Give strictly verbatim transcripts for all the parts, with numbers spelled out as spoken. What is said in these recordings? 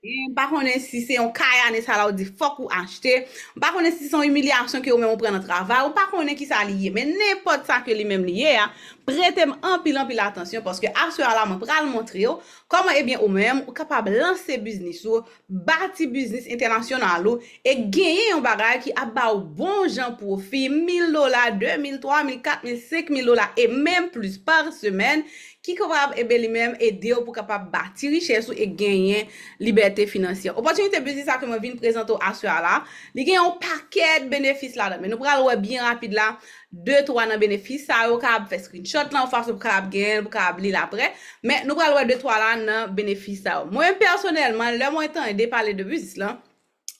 M pa konnen si se yon kay ane sa la ou di fòk ou achte. M pa konnen si se yon imilyasyon ke ou menm ou pran nan travay. Ou pa konnen ki sa li ye. Men nenpòt sa ke li menm li ye a, prete m anpil, anpil atansyon paske aswè a la mwen pral montre w kòman, ebyen, ou menm ou kapab lanse biznis ou, bati biznis entènasyonal ou, e genyen yon bagay ki ap ba w bon jan pwofi, mil dola, de mil, twa mil, kat mil, senk mil dola, e menm plis pa semèn, ki kapab, ebyen, li menm ede w pou kapab bati richès ou e genyen libète finansyè. Opòtinite biznis sa ke mwen vin prezante w aswè a la, li gen yon pakèt benefis ladan. Men nou pral wè byen rapid la, de twa nan benefis sa yo, ou kapab fè screenshot lan, yon fason pou kapab genyen l, pou kapab li l apre. Men nou pral wè de twa la nan benefis sa yo. Mwen pèsonèlman, lè mwen tande pale de biznis lan,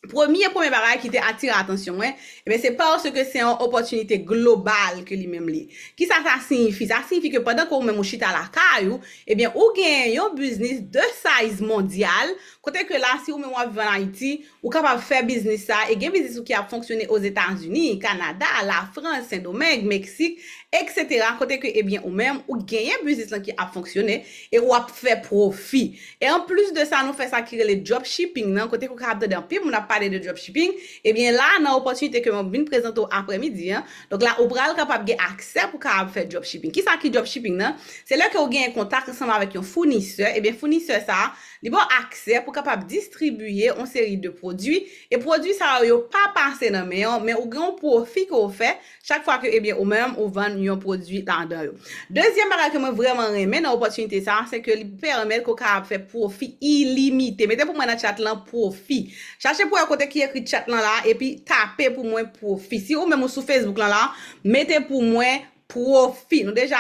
premye, premye bagay ki te atire atansyon mwen, ebyen, se paske se yon opòtinite global ke li menm li ye. Kisa sa siyifi? Sa siyifi ke pandan ke ou menm ou chita lakay ou, ebyen, ou gen yon biznis de size mondyal, kote ke la, si ou menm w ap viv ann Ayiti, ou kapab fè biznis sa, e gen biznis ou ki ap fonksyone Ozetazini, Kanada, Lafrans, Sendomeng, Meksik, etsetera, kote ke, ebyen, ou menm, ou genyen biznis lan ki ap fonksyone, e ou ap fè pwofi. E anplis de sa, nou fè sa ki rele dropshipping nan, kote ke ou kapab tande anpil moun ap pale de dropshipping, ebyen, la, nan opòtinite ke mwen vin prezante w aprèmidi an, donk la, ou pral kapab gen aksè pou kapab fè dropshipping. Kisa ki dropshipping nan? Se lè ke ou genyen kontak ansanm avèk yon founisè, ebyen, founisè sa, li ba w aksè pou kapab distribiye yon seri de pwodui, e pwodui sa yo, yo pa pase nan men w, men ou gen yon pwofi ke w fè chak fwa ke, ebyen, ou menm, ou vann yon pwodui ladan yo. Dezyèm bagay ke mwen vrèman renmen nan opòtinite sa, se ke li pèmèt ke w kapab fè pwofi ilimite. Mete pou mwen nan chat lan pwofi. Chache pou wè kote ki ekri chat lan la, epi tape pou mwen pwofi. Si ou menm ou sou Facebook lan la, mete pou mwen pwofi. Nou deja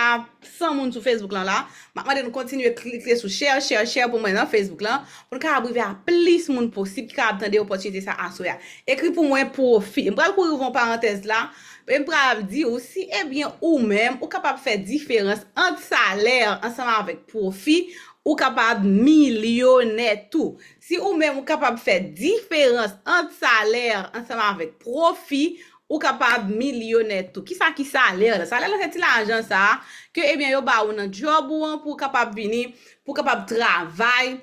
san moun sou Facebook lan la. M ap mande nou kontinye klike sou share, share, share pou mwen nan Facebook lan, pou n kapab rive a plis moun posib ki kapab tande opòtinite sa aswè a. Ekri pou mwen pwofi. M pral kouri ouvri yon parantèz la, e m pral di ou si, ebyen, ou menm, ou kapab fè diferans ant salè ansanm avèk pwofi, ou kapab milyonè tou. Si ou menm, ou kapab fè diferans ant salè ansanm avèk pwofi, ou kapab milyonè tou. Kisa ki salè la? Salè la se ti lajan sa a ke, ebyen, yo ba ou nan djòb ou an pou w kapab vini, pou w kapab travay,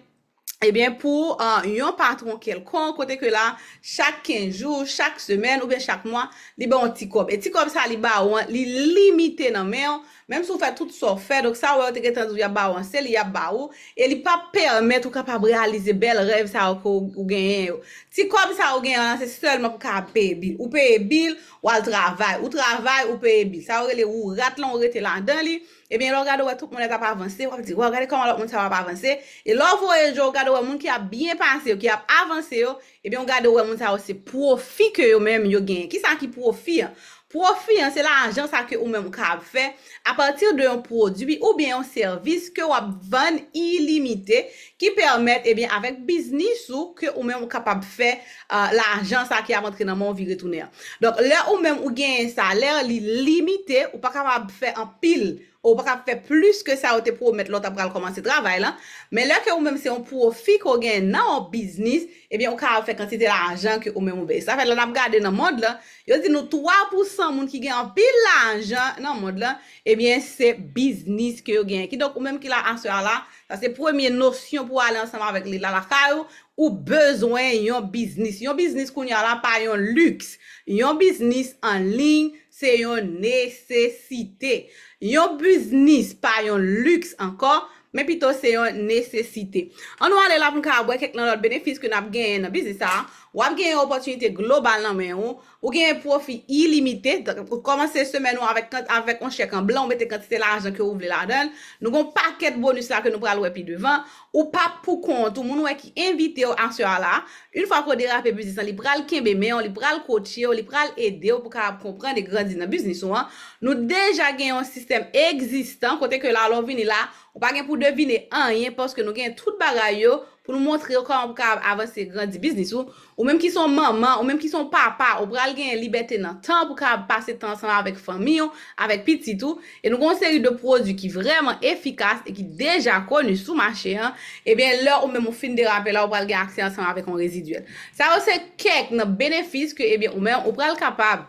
ebyen, pou, ah, yon patwon kèlkonk, kote ke la, chak kenz jou, chak semèn, oubyen chak mwa, li ba w yon ti kòb. E ti kòb sa li ba ou an, li limite nan men w, menm si w fè tout sa w fè, donk sa w wè yo te gentan di w y ap ba ou an, se li y ap ba ou, e li p ap pèmèt ou kapab reyalize bèl rèv sa yo ke w, ou genyen yo. Ti kòb sa ou genyen an, se sèlman pou kapab peye bil. Ou peye bil, w al travay. Ou travay, ou peye bil. Sa yo rele wou rat lan, ou rete ladan li. Ebyen, lè w gade w wè tout moun ap avanse, w ap di, "Waw, gade kòman lòt moun sa yo ap avanse." E lè w voye je w, w gade w wè moun ki ap byen pase yo, ki ap avanse yo, ebyen, w gade w wè moun sa yo se pwofi ke yo menm yo genyen. Kisa ki pwofi an? Pwofi an, se lajan sa ke ou menm ou kapab fè apati de yon pwodui oubyen yon sèvis ke w ap vann ilimite, ki pèmèt, ebyen, avèk biznis ou, ke ou menm ou kapab fè, ah, lajan sa ki ap antre nan men w vire tounen an. Donk, lè ou menm ou genyen salè, li limite, ou pa kapab fè anpil, ou pa kapab fè plis ke sa yo te pwomèt lè w ta pral kòmanse travay lan. Men lè ke ou menm se yon pwofi ke w genyen nan yon biznis, ebyen, ou kapab fè kantite lajan ke ou menm ou vle. Sa fè lè n ap gade nan mond lan, yo di nou twa pou san moun ki gen anpil lajan nan mond lan, ebyen, se biznis ke yo genyen. Kidonk, ou menm ki la aswè a la, sa se premye nosyon pou w ale ansanm avèk li la lakay ou, ou bezwen yon biznis. Yon biznis kounye a la pa yon liks. Yon biznis an liy, se yon nesesite. Yon biznis pa yon liks ankò, men pito se yon nesesite. Ann nou ale la pou n kapab wè kèk nan lòt benefis ke n ap genyen nan biznis sa a. W ap genyen opòtinite global nan men ou. Ou genyen pwofi ilimite. Donk, ou kòmanse semèn ou avèk, avèk yon chèk an blan, ou mete kantite lajan ke ou vle ladan l. Nou gen yon pakèt bonis la ke nou pral wè pi devan. Ou p ap pou kont ou, moun ou wè ki envite w aswè a la. Yon fwa ke w derape biznis lan, li pral kenbe men w, li pral kotche w, li pral ede w pou kapab konprann e grandi nan biznis ou an. Nou deja gen yon sistèm egzistan, kote ke la, lè w vini la, ou pa gen pou devine anyen, paske nou gen tout bagay yo pou nou montre w kòman pou kapab avanse, grandi biznis ou. Ou menm ki se yon manman, ou menm ki se yon papa, ou pral gen libète nan tan pou kapab pase tan ansanm avèk fanmi w, avèk pitit ou. E nou gen yon seri de pwodui ki vrèman efikas e ki deja koni sou mache an. Ebyen, lè ou menm ou fin derape la, ou pral gen aksè ansanm avèk yon rezidyèl. Sa yo se kèk nan benefis ke, ebyen, ou menm ou pral kapab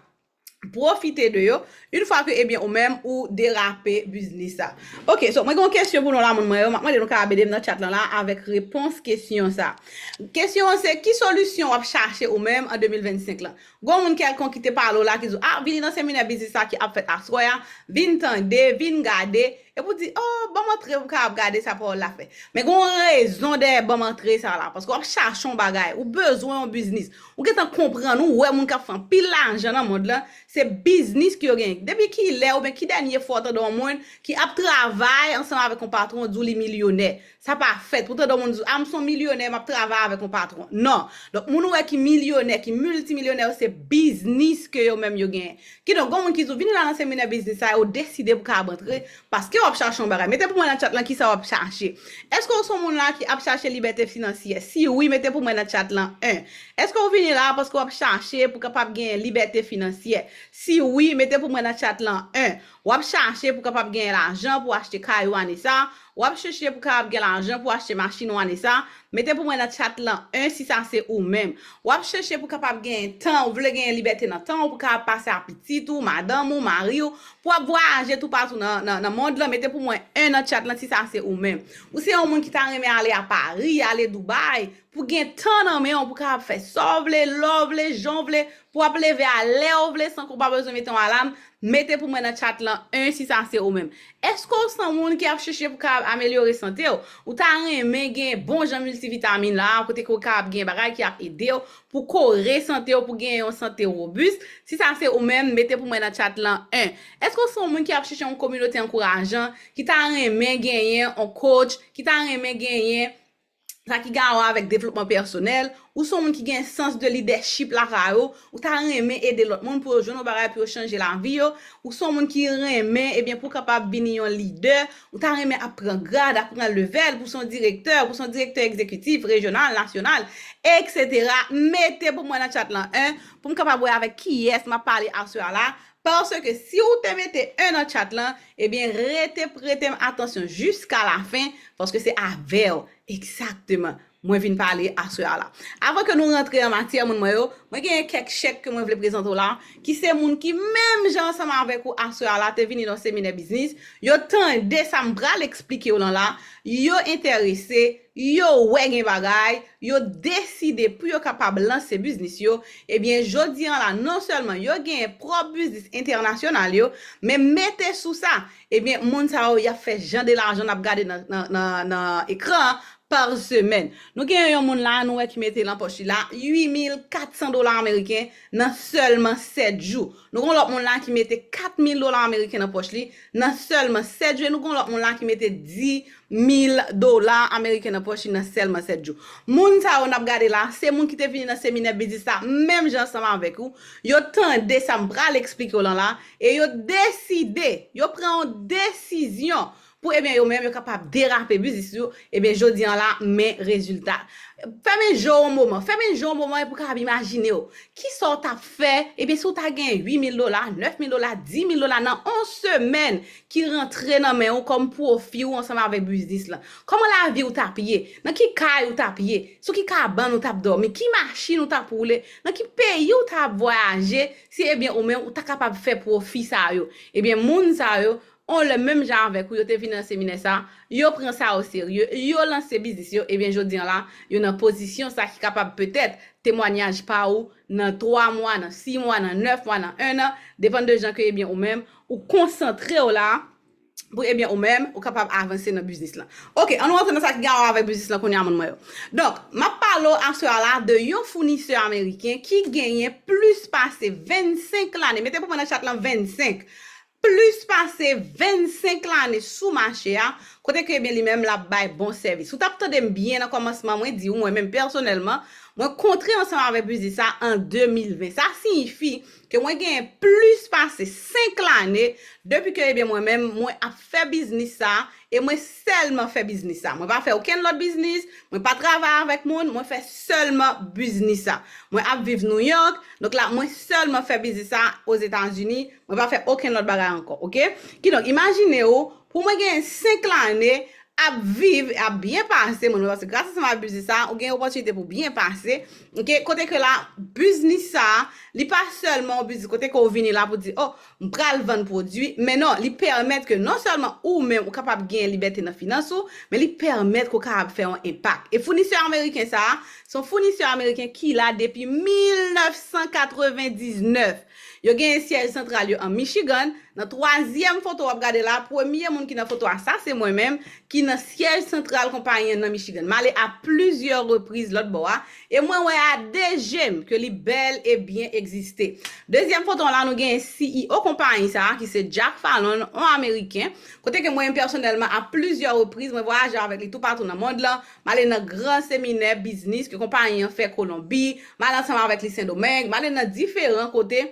pwofite de yo, yon fwa ke, ebyen, ou menm ou derape biznis sa. Ok, so, mwen gen yon kesyon pou nou la, moun mwen yo. M ap mande nou kapab ede m nan chat lan la avèk repons kesyon sa. Kesyon an se, ki solisyon w ap chache ou menm an de mil vennsenk lan? Gon moun kèlkonk ki te pale w la, ki di w, ah, vini nan seminè biznis sa ki ap fèt aswè a, vin tande, vin gade, epi w di, oh, ban m antre pou m kapab gade sa pawòl la fè. Men gon rezon dèyè ban m antre sa la, paske w ap chache yon bagay, ou bezwen yon biznis, ou gentan konprann, ou wè moun k ap fè anpil lajan nan mond lan, se biznis ke yo genyen. Depi ki lè oubyen ki dènye fwa w tande yon moun ki ap travay ansanm avèk yon patwon di w li milyonè? Sa pa fèt. Pou tande yon moun di w, ah, m se yon milyonè, m ap travay avèk yon patwon. Non. Donk, moun ou wè ki milyonè, ki miltimilyonè yo, se biznis ke yo menm yo genyen. Kidonk, gon moun ki di w, vini la nan seminè biznis sa, ou deside pou kapab antre, paske w ap chache yon bagay. Mete pou mwen nan chat lan kisa w ap chache. Èske w se yon moun la ki ap chache libète finansyè? Si wi, mete pou mwen nan chat lan en. Èske w vini la paske w ap chache pou kapab genyen libète finansyè? Si wi, mete pou mwen nan chat lan en. W ap chache pou kapab genyen lajan pou achte kay ou ane sa, w ap chèche pou kapab gen lajan pou achte machin ou ane sa, mete pou mwen nan chat lan en si sa se ou menm. W ap chèche pou kapab genyen tan, ou vle genyen libète nan tan ou pou kapab pase ak pitit ou, madanm ou, mari w, pou w ap vwayaje toupatou nan, nan, nan mond lan, mete pou mwen en nan chat lan si sa se ou menm. Ou se yon moun ki ta renmen ale a Pari, ale Dubai, pou gen tan nan men w, pou kapab fè sa w vle, lè w vle, jan w vle, pou w ap leve a lè w vle, san ke w pa bezwen mete yon alam, mete pou mwen nan chat lan en si sa se ou menm. Èske w se yon moun ki ap chèche pou kapab amelyore sante w? Ou ta renmen gen bon jan miltivitamin la, kote ke w kapab gen bagay ki ap ede w pou kore sante w, pou gen yon sante wobis? Si sa se ou menm, mete pou mwen nan chat lan en. Èske w se yon moun ki ap chèche yon kominote ankourajan, ki ta renmen genyen yon coach, ki ta renmen genyen sa ki gen a wè avèk devlopman pèsonèl, ou se yon moun ki gen sans de lidèchip lakay ou, ou ta renmen ede lòt moun pou yo jwenn yon bagay pou yo chanje lavi yo, ou se yon moun ki renmen, ebyen, pou w kapab vin yon lidè, ou ta renmen ap pran grad, ap pran level, pou w se yon direktè, pou w se yon direktè egzekitif, rejyonal, nasyonal, etsetera. Mete pou mwen nan chat lan en, pou m kapab wè avèk kiyès m ap pale aswè a la, paske si w te mete en nan chat lan, ebyen, rete prete m atansyon jiska lafen, paske se avè w egzakteman mwen vin pale aswè a la. Avan ke nou rantre an matyè, moun mwen yo, mwen genyen kèk chèk ke mwen vle prezante w la, ki se moun ki menm jan ansanm avèk ou aswè a la te vini nan seminè biznis, yo tande sa m pral eksplike w lan la, yo enterese, yo wè gen bagay, yo deside pou yo kapab lanse biznis yo, ebyen, jodi an la, non sèlman yo genyen pwòp biznis entènasyonal yo, men mete sou sa, ebyen, moun sa yo, y ap fè jan de lajan n ap gade nan, nan, nan, nan ekran an pa semèn. Nou gen yon moun la, nou wè ki mete nan pòch li la, uit mil kat san dola ameriken nan sèlman sèt jou. Nou gen yon lòt moun la ki mete kat mil dola ameriken nan pòch li nan sèlman sèt jou. E nou gen yon lòt moun la ki mete dis mil dola ameriken nan pòch li nan sèlman sèt jou. Moun sa yo n ap gade la, se moun ki te vini nan seminè biznis la, menm jan ansanm avèk ou. Yo tande sa m pral eksplike w lan la, e yo deside, yo pran yon desizyon pou, ebyen, yo menm, yo kapab derape biznis yo, ebyen, jodi an la, men rezilta. Fèmen je w yon moman, fèmen je w yon moman, e pou w kapab imajine w. Kisa w t ap fè, ebyen, si w ta gen uit mil dola, nèf mil dola, dis mil dola nan yon semèn ki rantre nan men w kòm pwofi w ansanm avèk biznis lan? Kòman lavi w t ap ye? Nan ki kay ou t ap ye? Sou ki kabann ou t ap dòmi? Ki machin ou t ap woule? Nan ki peyi ou t ap vwayaje? Si, ebyen, ou menm, ou ta kapab fè pwofi sa yo. Ebyen, moun sa yo, yon lè menm jan avèk ou, yo te vin nan seminè sa, yo pran sa oserye, yo lanse biznis yo, ebyen, jodi an la, yo nan pozisyon sa ki kapab petèt temwanyaj pa ou nan twa mwa, nan sis mwa, nan nèf mwa, nan en an, depann de jan ke, ebyen, ou menm, ou konsantre w la, pou, ebyen, ou menm, ou kapab avanse nan biznis lan. Ok, ann nou rantre nan sa ki gen a wè avèk biznis lan kounye a, moun mwen yo. Donk, m ap pale w aswè a la de yon founisè ameriken ki genyen plis pase vennsenk lane. Mete pou mwen nan chat lan vennsenk. Plis pase vennsenk lane sou mache a, kote ke, ebyen, li menm l ap bay bon sèvis. Ou t ap tande m byen nan kòmansman, mwen di w, mwen menm pèsonèlman, mwen kontre ansanm avèk biznis sa an de mil ven. Sa siyifi ke mwen genyen plis pase senk lane depi ke, ebyen, mwen menm, mwen ap fè biznis sa, e mwen sèlman fè biznis sa. Mwen pa fè okenn lòt biznis, mwen pa travay avèk moun, mwen fè sèlman biznis sa. Mwen ap viv Nouyòk, donk la, mwen sèlman fè biznis sa Ozetazini, mwen pa fè okenn lòt bagay ankò, ok? Kidonk, imajine w, pou mwen genyen senk lane ap viv, ap byen pase, mwen, paske gras ansanm ak biznis sa, ou gen opòtinite pou byen pase. Ok, kote ke la, biznis sa, li pa sèlman yon biznis kote ke ou vini la pou di, oh, m pral vann pwodui, men non, li pèmèt ke non sèlman ou menm ou kapab gen libète nan finans ou, men li pèmèt ke ou kapab fè yon enpak. E founisè ameriken sa, se yon founisè ameriken ki la depi mil nèf san katrevendiznèf. Yo genyen syèj santral yo an Michigan. Nan twazyèm foto w ap gade la, premye moun ki nan foto a, sa se mwen menm, ki nan syèj santral konpayi an nan Michigan. M ale a plizyè repriz lòt bò a, e mwen wè a de je m ke li bèl e byen egziste. Dezyèm foto la, nou genyen C E O konpayi sa a, ki se Jack Fallon, yon Ameriken, kote ke mwen menm pèsonèlman, a plizyè repriz, mwen vwayaje avèk li toupatou nan mond lan. M ale nan gran seminè biznis ke konpayi an fè Kolonbi, m ale ansanm avèk li Sendomeng, m ale nan diferan kote.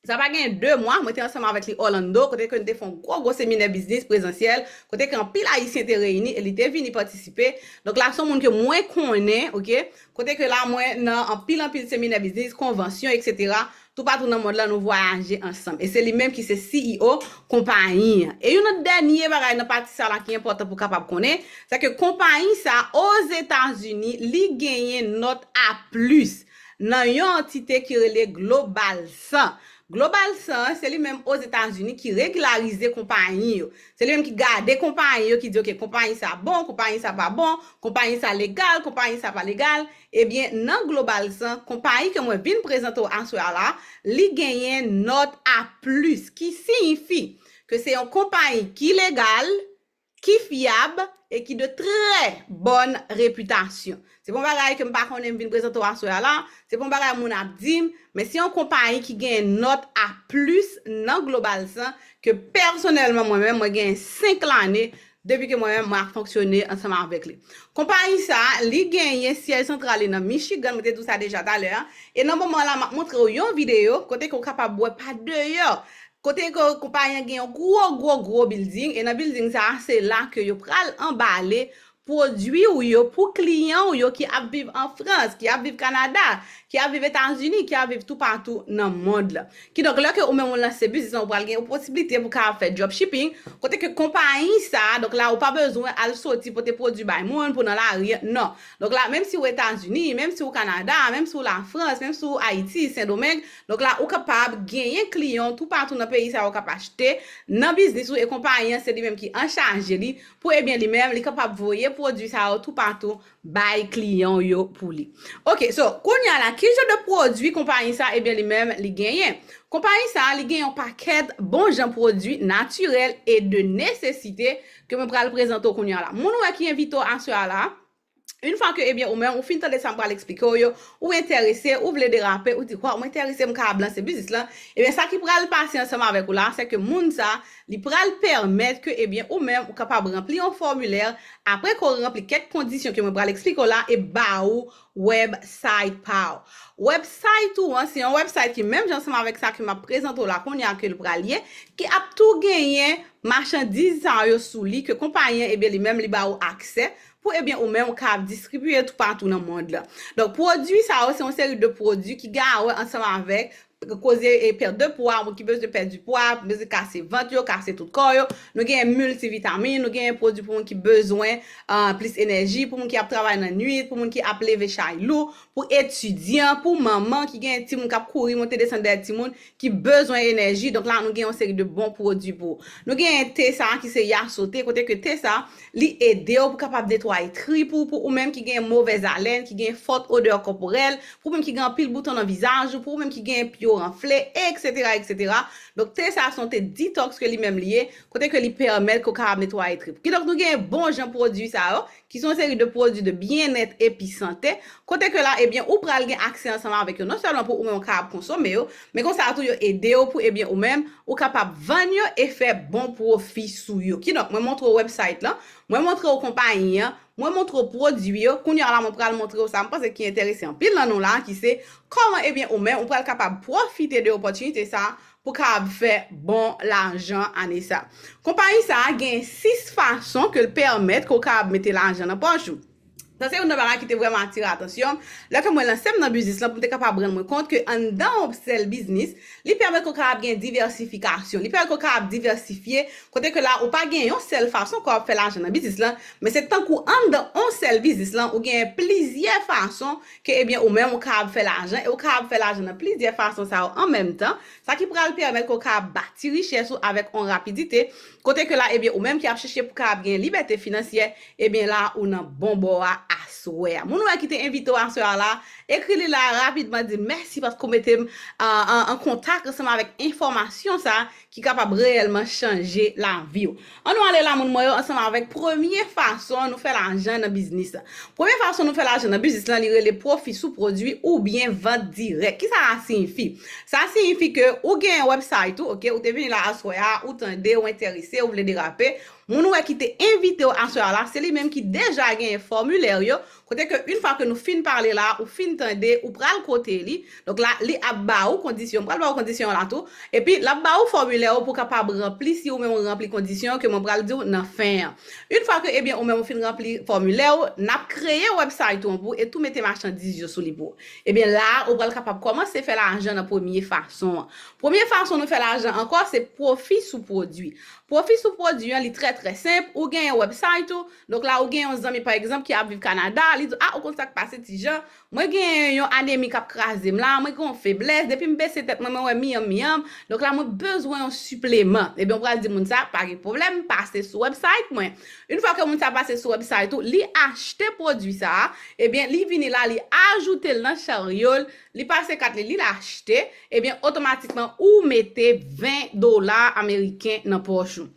Sa pa gen de mwa, mwen te ansanm avèk li Orlando, kote ke nou te fè yon gwo, gwo seminè biznis prezansyèl, kote ke anpil Ayisyen te reyini e li te vini patisipe. Donk la, se yon moun ke mwen konnen, ok? Kote ke la, mwen nan anpil, anpil seminè biznis, konvansyon, etsetera. Toupatou nan mond lan, nou vwayaje ansanm. E se li menm ki se C E O konpayi an. E yon lòt dènye bagay nan pati sa la ki enpòtan pou kapab konnen, se ke konpayi sa, Ozetazini, li genyen nòt A plis nan yon antite ki rele Global san. Global san, se li menm Ozetazini ki regilarize konpayi yo. Se li menm ki gade konpayi yo, ki di, ok, konpayi sa bon, konpayi sa pa bon, konpayi sa legal, konpayi sa pa legal. Ebyen, nan Global san, konpayi ke mwen vin prezante w aswè a la, li genyen nòt A plis, ki siyifi ke se yon konpayi ki legal, ki fyab e ki de trè bòn repitasyon. Se pa yon bagay ke m pa konnen, m vin prezante w aswè a la, se pa yon bagay moun ap di m, men se yon konpayi ki gen nòt A plis nan Global san ke pèsonèlman mwen menm, mwen gen senk lane depi ke mwen menm, mwen ap fonksyone ansanm avèk li. Konpayi sa, li genyen syèj santral li nan Michigan, mwen te di w sa deja talè a, e nan moman la, m ap montre w yon videyo kote ke w kapab wè pa deyò. Kote ke konpayi an gen yon gwo, gwo, gwo bilding, e nan bilding sa a, se la ke yo pral anbale pwodui w yo pou kliyan w yo ki ap viv an Frans, ki ap viv Kanada, ki ap viv Etazini, ki ap viv toupatou nan mond lan. Kidonk, lè ke ou menm ou lanse biznis lan, ou pral gen posiblite pou kapab fè dropshipping, kote ke konpayi sa a, donk la, ou pa bezwen al soti pote pwodui bay moun pou nan lari, non. Donk la, menm si w Etazini, menm si w Kanada, menm si w Lafrans, menm si w Ayiti, Sendomeng, donk la, ou kapab genyen kliyan w toupatou nan peyi sa a, ou kapab achte nan biznis ou, e konpayi an, se li menm ki anchaje li, pou, ebyen, li menm, li kapab voye pwodui sa yo toupatou bay kliyan w yo pou li. Ok, so, kounye a la, ki jan de pwodui konpayi sa, ebyen, li menm, li genyen? Konpayi sa, li gen yon pakèt bon jan pwodui natirèl e de nesesite ke mwen pral prezante w kounye a la. Moun ou wè ki envite w aswè a la, yon fwa ke, ebyen, ou menm, ou fin tande sa m pral eksplike w yo, ou enterese, ou vle derape, ou di, waw, mwen enterese, m kapab lanse biznis lan. Ebyen, sa ki pral pase ansanm avèk ou la, se ke moun sa, li pral pèmèt ke, ebyen, ou menm, ou kapab ranpli yon fòmilè, apre ke w ranpli kèk kondisyon ke mwen pral eksplike w la, e ba ou website pa w. Website ou an, se yon website ki menm jan ansanm avèk sa ke m ap prezante w la kounye a ke l pral ye, ki ap tou genyen machandiz sa yo sou li, ke konpayi an, ebyen, li menm, li ba ou aksè pou, ebyen, ou menm, ou ka distribye toupatou nan mond lan. Donk, pwodui sa yo, se yon seri de pwodui ki gen a wè ansanm avèk koze e pèt de pwa, moun ki bezwen pèdi pwa, bezwen kase vant yo, kase tout kò yo. Nou gen miltivitamin, nou gen pwodui pou moun ki bezwen, ah, plis enèji, pou moun ki ap travay nan nwit, pou moun ki ap leve chay lou, pou etidyan, pou manman ki gen timoun k ap kouri monte desann dèyè timoun, ki bezwen enèji. Donk la, nou gen yon seri de bon pwodui pou ou. Nou gen te sa a ki se Yasso te, kote ke te sa, li ede w pou kapab netwaye trip ou, pou ou menm ki gen movèz alèn, ki gen fòt odè kòporèl, pou ou menm ki gen anpil bouton nan vizaj ou, pou ou menm ki gen pye w ranfle, etsetera, etsetera. Donk, te sa, se yon te detox ke li menm li ye, kote ke li pèmèt ke w kapab netwaye trip. Kidonk, nou gen bon jan pwodui sa yo, ki se yon seri de pwodui de byennèt epi sante, kote ke la, ebyen, ou pral gen aksè ansanm avèk yo, non sèlman pou ou menm ou kapab konsome yo, men konsa tou yo ede w pou, ebyen, ou menm, ou kapab vann yo e fè bon pwofi sou yo. Kidonk, mwen montre w website lan, mwen montre w konpayi an, mwen montre w pwodui yo, kounye a la, mwen pral montre w sa, m panse ki enterese anpil nan nou la, ki se kòman, ebyen, ou menm, ou pral kapab pwofite de opòtinite sa, pou kapab fè bon lajan ane sa. Konpayi sa a gen sis fason ke l pèmèt ke w kapab mete lajan nan pòch ou. Sa se youn nan bagay ki te vrèman atire atansyon m. Lè ke mwen lanse m nan biznis lan, pou m te kapab rann mwen kont ke anndan yon sèl biznis, li pèmèt ke w kapab gen divèsifikasyon. Li pèmèt ke w kapab divèsifye, kote ke la, ou pa gen yon sèl fason ke w ap fè lajan nan biznis lan, men se tankou anndan yon sèl biznis lan, ou gen plizyè fason ke, ebyen, ou menm, ou kapab fè lajan, e ou kapab fè lajan nan plizyè fason sa yo an menm tan, sa ki pral pèmèt ke w kapab bati richès ou avèk yon rapidite, kote ke la, ebyen, ou menm ki ap chèche pou kapab gen libète finansyè, ebyen, la, ou nan bon bò a aswè a. Moun ou wè ki te envite w aswè a la, ekri li la rapidman, di l mèsi paske w mete m, an, an, an kontak ansanm avèk enfòmasyon sa ki kapab reyèlman chanje lavi w. Ann nou ale la, moun mwen yo, ansanm avèk premye fason nou fè lajan nan biznis lan. Premye fason nou fè lajan nan biznis lan, li rele pwofi sou pwodui oubyen vant dirèk. Kisa sa siyifi? Sa siyifi ke ou gen yon website ou, oke, ou te vini la aswè a, ou tande, ou enterese, ou vle derape. Moun ou wè ki te envite w aswè a la, se li menm ki deja genyen fòmilè yo, kote ke yon fwa ke nou fin pale la, ou fin tande, ou pral kote li. Donk la, li ap ba ou kondisyon, m pral ba ou kondisyon la tou. Epi, l ap ba ou fòmilè ou pou w kapab ranpli si ou menm ou ranpli kondisyon ke mwen pral di w nan fen an. Yon fwa ke, ebyen, ou menm ou fin ranpli fòmilè ou, n ap kreye website ou an pou ou e tou mete machandiz yo sou li pou ou. Ebyen, la, ou pral kapab kòmanse fè lajan nan premye fason an. Premye fason nou fè lajan ankò, se pwofi sou pwodui. Pwofi sou pwodui an, li trè, trè senp. Ou gen yon website ou, donk la, ou gen yon zanmi, pa egzanp, ki ap viv Kanada, li di, a, ou konn sa k pase, Ti Jan, mwen gen yon anemi k ap kraze m la, mwen gen yon feblès, depi m bese tèt mwen, mwen wè miyanm, miyanm, donk la, mwen bezwen yon sipleman. Ebyen, ou pral di moun sa, pa gen pwoblèm, pase sou website mwen. Yon fwa ke moun sa pase sou website ou, li achte pwodui sa a, ebyen, li vini la, li ajoute l nan charyo l, li pase kat li, li l achte, ebyen, otomatikman, ou mete ven dola ameriken nan pòch ou.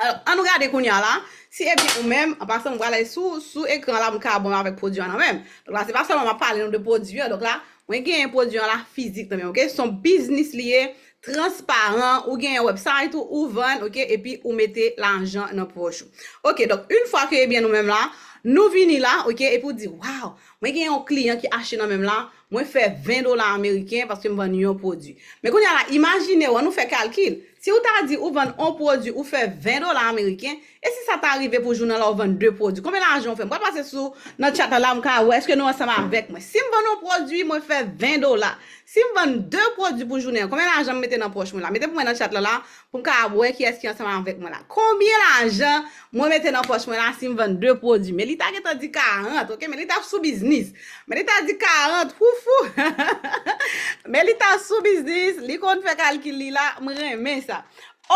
Alò, ann nou gade kounye a la, si ebyen ou menm, an pasan, m pral sou, sou ekran la, m ka bon avèk pwodui an nan men m. Donk la, se pa sèlman m ap pale nou de pwodui an. Donk la, mwen genyen pwodui an la fizik nan men m, oke? Se yon biznis li ye, transparan, ou gen yon website ou, ou vann, oke, epi ou mete lajan nan pòch ou. Oke, donk, yon fwa ke, ebyen, nou menm la, nou vini la, oke, epi ou di, waw, mwen gen yon kliyan ki achte nan men m la, mwen fè ven dola ameriken paske m vann yon pwodui. Men kounye a la, imajine w, ann nou fè kalkil. Si ou ta di ou vann yon pwodui, ou fè ven dola ameriken, e si sa ta rive pou jounen an la, ou vann de pwodui, konbyen lajan ou fè? M pral pase sou nan chat la, m ka wè èske nou ansanm avèk mwen. Si m vann yon pwodui, mwen fè ven dola. Si m vann de pwodui pou jounen an, konbyen lajan m mete nan pòch mwen la? Mete pou mwen nan chat la la, pou m ka wè kiyès ki ansanm avèk mwen la. Konbyen lajan mwen mete nan pòch mwen la si m vann de pwodui? Men li ta gentan di karant, oke? Men li t ap sou biznis. Men li ta di karant, foufou. Men li t ap sou biznis, li konn fè kalkil li la, m renmen sa.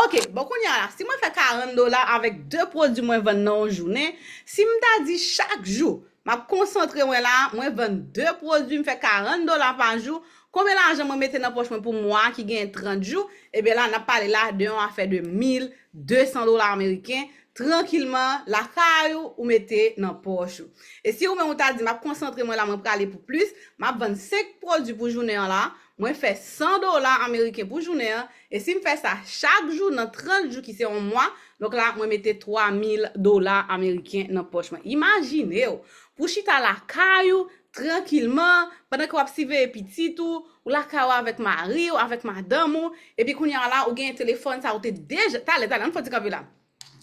Oke, bon, kounye a la, si mwen fè karant dola avèk de pwodui mwen vann nan yon jounen, si m ta di chak jou, m ap konsantre mwen la, mwen vann de pwodui, m fè karant dola pa jou, konbyen lajan mwen mete nan pòch mwen pou mwa ki gen trant jou? Ebyen la, n ap pale la de yon afè de mil de san dola ameriken, trankilman, lakay ou, ou mete nan pòch ou. E si ou menm ou ta di, m ap konsantre mwen la, mwen prale pou plis, m ap vann senk pwodui pou jounen an la, mwen fè san dola ameriken pou jounen an, e si m fè sa chak jou nan trant jou ki se yon mwa, donk la, mwen mete twa mil dola ameriken nan pòch mwen. Imajine w, pou chita lakay ou, trankilman, pandan ke w ap siveye pitit ou, ou lakay ou avèk mari ou, avèk madanm ou, epi kounye a la, ou gen telefòn sa ou te deja, talè, talè, ann fè ti kanpe la.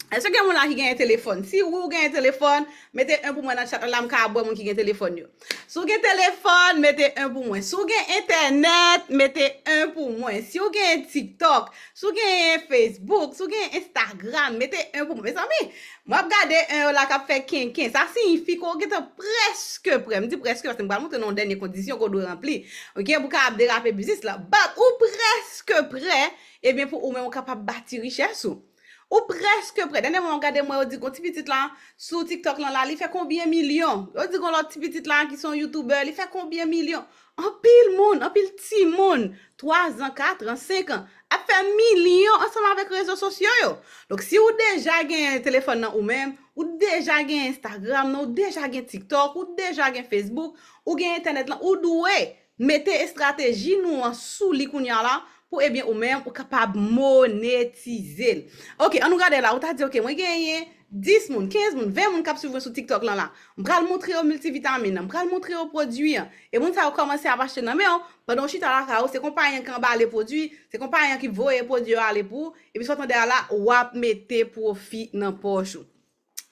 Èske gen moun la ki genyen telefòn? Si wi, ou genyen telefòn, mete en pou mwen nan chat la, m ka ap wè moun ki gen telefòn yo. Si w gen telefòn, mete en pou mwen. Si w gen entènèt, mete en pou mwen. Si w gen TikTok, si w gen Facebook, si w gen Instagram, mete en pou mwen. Mezanmi, mwen ap gade en yo la k ap fè kenken. Sa siyifi ke w gentan prèske prè. M di prèske paske m pral montre nou yon dènye kondisyon ke w dwe ranpli. Oke, pou w kapab derape biznis la. But ou prèske prè, ebyen pou ou menm ou kapab bati richès ou. Ou prèske prè. Dènyèman, m gade mwen, yo di gon ti pitit la sou TikTok lan la, li fè konbyen milyon? Yo di gon lòt ti pitit la ki se yon youtubè, li fè konbyen milyon? Anpil moun, anpil timoun, twa zan, kat an, senk an, ap fè milyon ansanm avèk rezo sosyo yo. Donk, si ou deja gen telefòn nan ou menm, ou deja gen Instagram nan, ou deja gen TikTok, ou deja gen Facebook, ou gen entènèt lan, ou dwe mete estrateji nou an sou li kounye a la pou, ebyen, ou menm, ou kapab monetize l. Oke, ann nou gade la, ou ta di, oke, mwen genyen dis moun, kenz moun, ven moun k ap swiv mwen sou TikTok lan la. M pral montre yo miltivitamin an, m pral montre yo pwodui an. E moun sa yo kòmanse ap achte nan men w, pandan w chita lakay ou, se konpayi an ki anbale pwodui, se konpayi an ki voye pwodui yo ale pou ou, epi sa w tande a la, w ap mete pwofi nan pòch ou.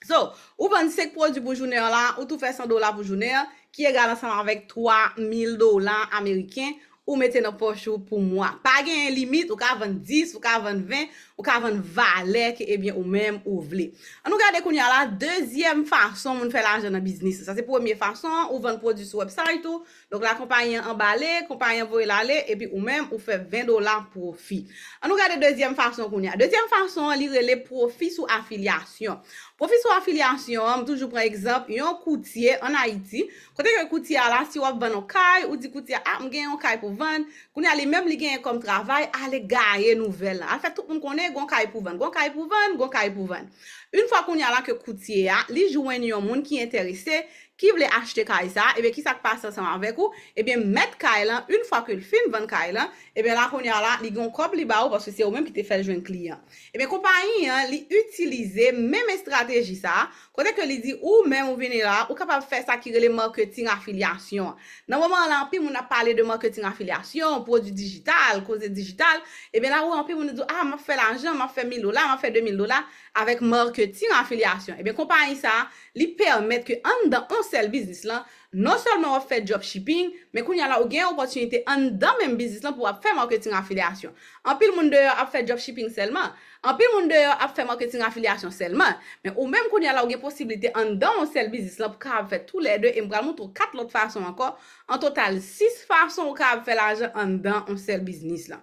So, ou vann senk pwodui pou jounen an la, ou tou fè san dola pou jounen an, ki egal ansanm avèk twa mil dola ameriken ou mete nan pòch ou pou mwa. Pa genyen limit, ou ka vann dis, ou ka vann ven, ou ka vann valè ke, ebyen, ou menm ou vle. Ann nou gade kounye a la, dezyèm fason moun fè lajan nan biznis. Sa se premye fason an, ou vann pwodui sou website ou. Donk la, konpayi an anbale, konpayi an voye l ale, epi ou menm, ou fè ven dola pwofi. Ann nou gade dezyèm fason kounye a. Dezyèm fason an, li rele pwofi sou afilyasyon. Pwofi sou afilyasyon an, m toujou pran egzanp, yon koutye ann Ayiti, kote ke koutye a la, si w ap vann yon kay, ou di koutye a, "Ah, m gen yon kay pou vann." Kounye a, li menm, li genyen kòm travay, ale gaye nouvèl la. Al fè tout moun konnen, gon kay pou vann, gon kay pou vann, gon kay pou vann. Yon fwa kounye a la ke koutye a, li jwenn yon moun ki enterese, ki vle achte kay sa, ebyen, ki sa k pase ansanm avèk ou? Ebyen, mèt kay lan, yon fwa ke l fin vann kay lan, ebyen, la kounye a la, li gen yon kòb li ba ou, paske se ou menm ki te fè l jwenn kliyan. Ebyen, konpayi an, li itilize menm estrateji sa, kote ke li di, ou menm ou vini la, ou kapab fè sa ki rele marketing afilyasyon. Nan moman an la, anpil moun ap pale de marketing afilyasyon, pwodui dijital, koze dijital. Ebyen, la, ou wè anpil moun di, "Ah, m ap fè lajan, m ap fè mil dola, m ap fè de mil dola avèk marketing afilyasyon." Ebyen, konpayi sa, li pèmèt ke anndan yon sèl biznis lan, non sèlman w ap fè dropshipping, men kounye a la, ou gen opòtinite anndan menm biznis lan pou w ap fè marketing afilyasyon. Anpil moun deyò ap fè dropshipping sèlman. Anpil moun deyò ap fè marketing afilyasyon sèlman. Men ou menm kounye a la, ou gen posiblite anndan yon sèl biznis lan pou kapab fè toulède. E m pral montre w kat lòt fason ankò. An total, sis fason ou kapab fè lajan anndan yon sèl biznis lan.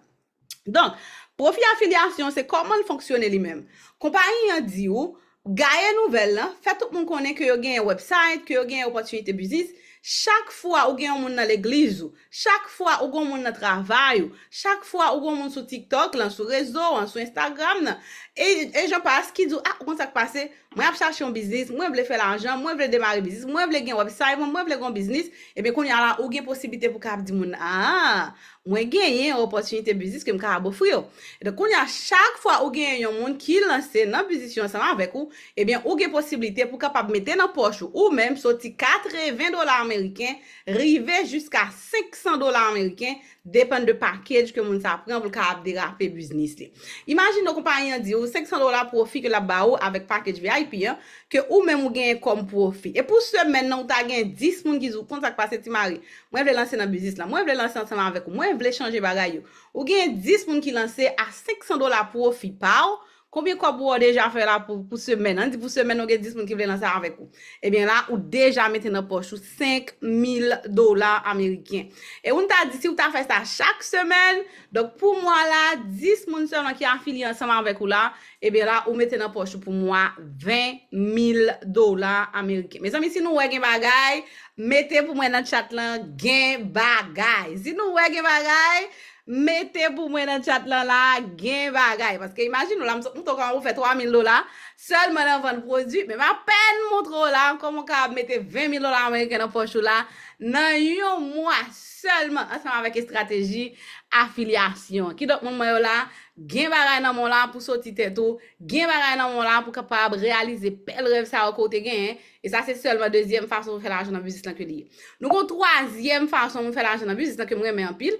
Donk, pwofi afilyasyon se kòman l fonksyone li menm. Konpayi an di w, gaye nouvèl lan, fè tout moun konnen ke yo genyen website, ke yo genyen opòtinite biznis. Chak fwa ou gen yon moun nan legliz ou, chak fwa ou gen yon moun nan travay ou, chak fwa ou gen yon moun sou TikTok lan, sou rezo an, sou Instagram nan, e, e jan pas ki di w, "Ah, ou konn sa k pase? Mwen ap chache yon biznis, mwen vle fè lajan, mwen vle demare biznis, mwen vle gen website, mwen, mwen vle gen yon biznis." Ebyen, kounye a la, ou gen posiblite pou kapab di moun, "Ah, mwen genyen yon opòtinite biznis ke m kapab ofri w." Donk, kounye a, chak fwa ou genyen yon moun ki lanse nan biznis yo ansanm avèk ou, ebyen, ou gen posiblite pou kapab mete nan pòch ou, ou menm, soti katreven dola ameriken, rive jiska senk san dola ameriken, depann de package ke moun sa pran pou l kapab derape biznis li. Imajine w konpayi an di w senk san dola pwofi ke l ap ba ou avèk package V I P an, ke ou menm ou genyen kòm pwofi. E pou semèn nan, ou ta gen dis moun ki di w, "Konn sa k pase, Ti Mari, mwen vle lanse nan biznis lan, mwen vle lanse ansanm avèk ou, mwen vle chanje bagay yo." Ou gen dis moun ki lanse a senk san dola pwofi pa w. Konbyen kòb ou deja fè la pou, pou semèn? Ann di pou semèn, ou gen dis moun ki vle lanse avèk ou. Ebyen la, ou deja mete nan pòch ou senk mil dola ameriken. E ou ta di si ou ta fè sa chak semèn, donk pou mwa la, dis moun sèlman ki afilye ansanm avèk ou la, ebyen la, ou mete nan pòch ou pou mwa ven mil dola ameriken. Mezanmi, si nou wè gen bagay, mete pou mwen nan chat lan, "Gen bagay." Si nou wè gen bagay, mete pou mwen nan chat lan la, "Gen bagay." Paske imajine w la, m t-, m t-, kòman pou fè twa mil dola sèlman nan vann pwodui, men m apèn montre w la kòman w kapab mete ven mil dola ameriken nan pòch ou la nan yon mwa sèlman ansanm avèk estrateji afilyasyon. Kidonk, moun mwen yo la, gen bagay nan men w la pou soti tèt ou, gen bagay nan men w la pou kapab reyalize bèl rèv sa yo ke w te genyen. E sa se sèlman dezyèm fason pou fè lajan nan biznis lan ke li ye. Nou gen yon twazyèm fason pou fè lajan nan biznis lan ke m renmen anpil,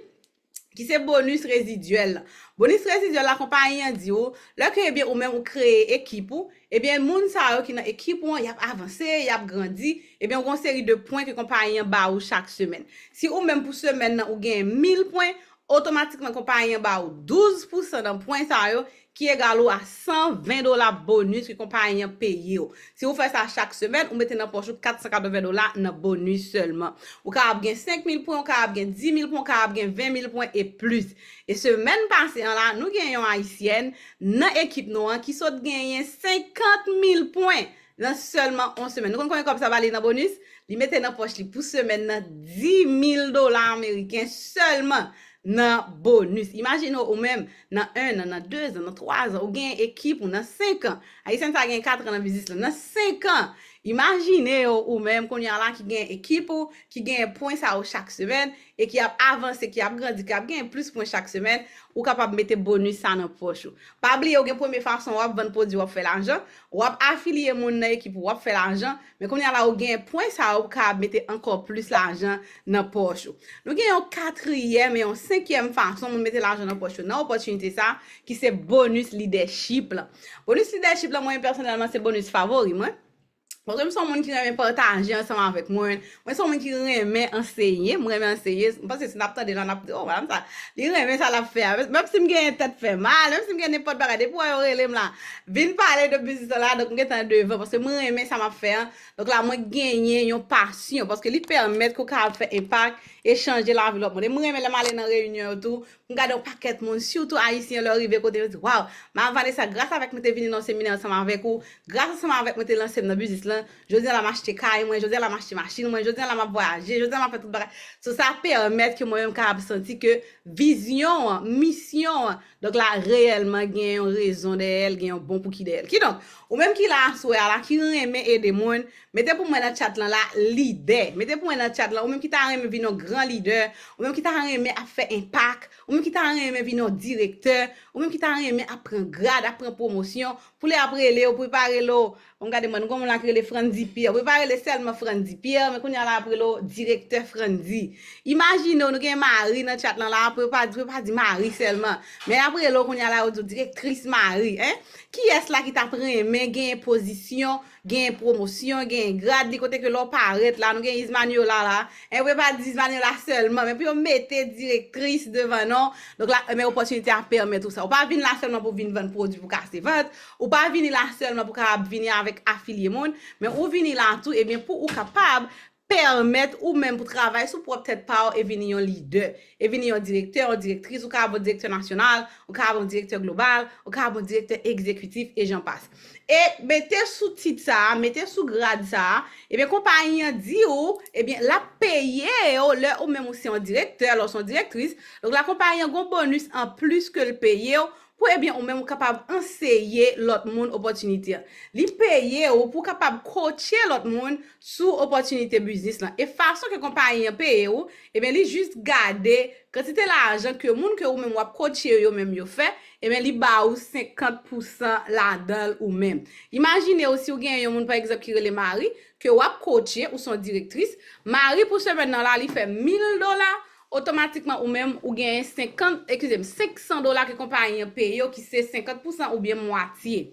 ki se bonis rezidyèl lan. Bonis rezidyèl la, konpayi an di w, lè ke, ebyen, ou menm ou kreye ekip ou, ebyen, moun sa yo ki nan ekip ou an, y ap avanse, y ap grandi, ebyen, ou gen yon seri de pwen ke konpayi an ba ou chak semèn. Si ou menm pou semèn nan, ou gen mil pwen, otomatikman konpayi an ba ou douz pousan nan pwen sa yo, ki egal ou a san ven dola bonis ke konpayi an peye w. Si ou fè sa chak semèn, ou mete nan pòch ou kat san katreven dola nan bonis sèlman. Ou kapab gen senk mil pwen, ou kapab gen dis mil pwen, ou kapab gen ven mil pwen e plis. E semèn pase an la, nou gen yon ayisyèn nan ekip nou an ki sot genyen senkant mil pwen nan sèlman yon semèn. Nou konn konbyen kòb sa ba li nan bonis? Li mete nan pòch li pou semèn nan dis mil dola ameriken sèlman nan bonis. Imajine w, ou menm, nan en an, nan de zan, nan twa zan, ou gen ekip ou nan senk an. Ayisyen sa gen kat an nan biznis lan, nan senk an. Imajine w, ou menm, kounye a la ki gen ekip ou, ki gen pwen sa yo chak semèn, e ki ap avanse, ki ap grandi, ki ap gen plis pwen chak semèn, ou kapab mete bonis sa nan pòch ou. Pa bliye, ou gen premye fason w ap vann pwodui, w ap fè lajan, w ap afilye moun nan ekip ou, w ap fè lajan, men kounye a la, ou gen pwen sa yo pou kapab mete ankò plis lajan nan pòch ou. Nou gen yon katriyèm e yon senkyèm fason moun mete lajan nan pòch yo nan opòtinite sa, ki se bonis lidèchip lan. Bonis lidèchip lan, mwen pèsonèlman, se bonis favori mwen. Paske m se yon moun ki renmen pataje ansanm avèk moun. Mwen se yon moun ki renmen anseye. Mwen renmen anseye. M panse si n ap tande la, n ap di, "Oh, madanm sa, li renmen sa l ap fè a." Menm si m genyen tèt fè mal, menm si m gen nenpòt bagay, depi w wè yo rele m la, vin pale de biznis lan la, donk m gentan devan, paske mwen renmen sa m ap fè an. Donk la, mwen genyen yon pasyon, paske li pèmèt ke w kapab fè enpak e chanje lavi lòt moun. E mwen renmen lè m ale nan reyinyon yo tou, m gade yon pakèt moun, sitou ayisyen, lè yo rive kote yo di, "Waw, Madam Vanessa, gras avèk mwen te vini nan seminè ansanm avèk ou, gras ansanm avèk mwen te lanse m nan biznis lan, jodi a la m achte kay mwen, jodi a la m achte machin mwen, jodi a la m ap vwayaje, jodi a m ap fè tout bagay." So, sa pèmèt ke mwen menm kapab santi ke vizyon an, misyon an, donk la, reyèlman gen yon rezon dèyè l, gen yon bon pouki dèyè l. Kidonk, ou menm ki la aswè a la, ki renmen ede moun, mete pou mwen nan chat lan la, lidè. Mete pou mwen nan chat lan, ou menm ki ta renmen vin yon gran lidè, ou menm ki ta renmen ap fè enpak, ou menm ki ta renmen vin yon direktè, ou menm ki ta renmen ap pran grad, ap pran pwomosyon, pou lè y ap rele w, pou yo pa rele w, bon, gade mwen, nou gen yon moun la ki rele Frandy Pierre, pou yo pa rele sèlman Frandy Pierre, men kounye a la y ap rele w direktè Frandy. Imajine w, nou gen Marie nan chat lan la, pou yo pa, pou yo pa di Marie sèlman, men y ap rele w kounye a la, yo di w direktris Marie, en? Kiyès la ki t ap renmen genyen pozisyon, genyen pwomosyon, genyen grad, li kote ke lè w parèt la, nou gen Ismaniola la, en, pou yo pa di Ismaniola sèlman, men pou yo mete direktris devan non. Donk la, men opòtinite a pèmèt ou sa. Ou pa vin la sèlman pou vin vann pwodui pou kase vant, ou pa vini la sèlman pou kapab vini avèk afilye moun, men ou vini la tou, ebyen, pou ou kapab pèmèt ou menm pou travay sou pwòp tèt pa w e vini yon lidè, e vini yon direktè, yon direktris, ou kapab yon direktè nasyonal, ou kapab yon direktè global, ou kapab yon direktè egzekitif, e jan pase. E mete sou tit sa a, mete sou grad sa a, ebyen, konpayi an di w, ebyen, l ap peye w lè ou menm ou se yon direktè, lè w se yon direktris. Donk la, konpayi an gon bonis anplis ke l peye w, pou, ebyen, ou menm ou kapab anseye lòt moun opòtinite an. Li peye w pou w kapab coache lòt moun sou opòtinite biznis lan. E fason ke konpayi an peye w, ebyen, li jis gade kantite lajan ke moun ke ou menm w ap coache yo, yo menm yo fè, ebyen, li ba ou senkant pousan ladan l ou menm. Imajine w si w gen yon moun, pa egzanp, ki rele Marie, ke w ap coache, ou se yon direktris. Marie, pou semèn nan la, li fè mil dola, otomatikman ou menm, ou genyen senkant, eskize m, senk san dola ke konpayi an peye w, ki se senkant pousan oubyen mwatye.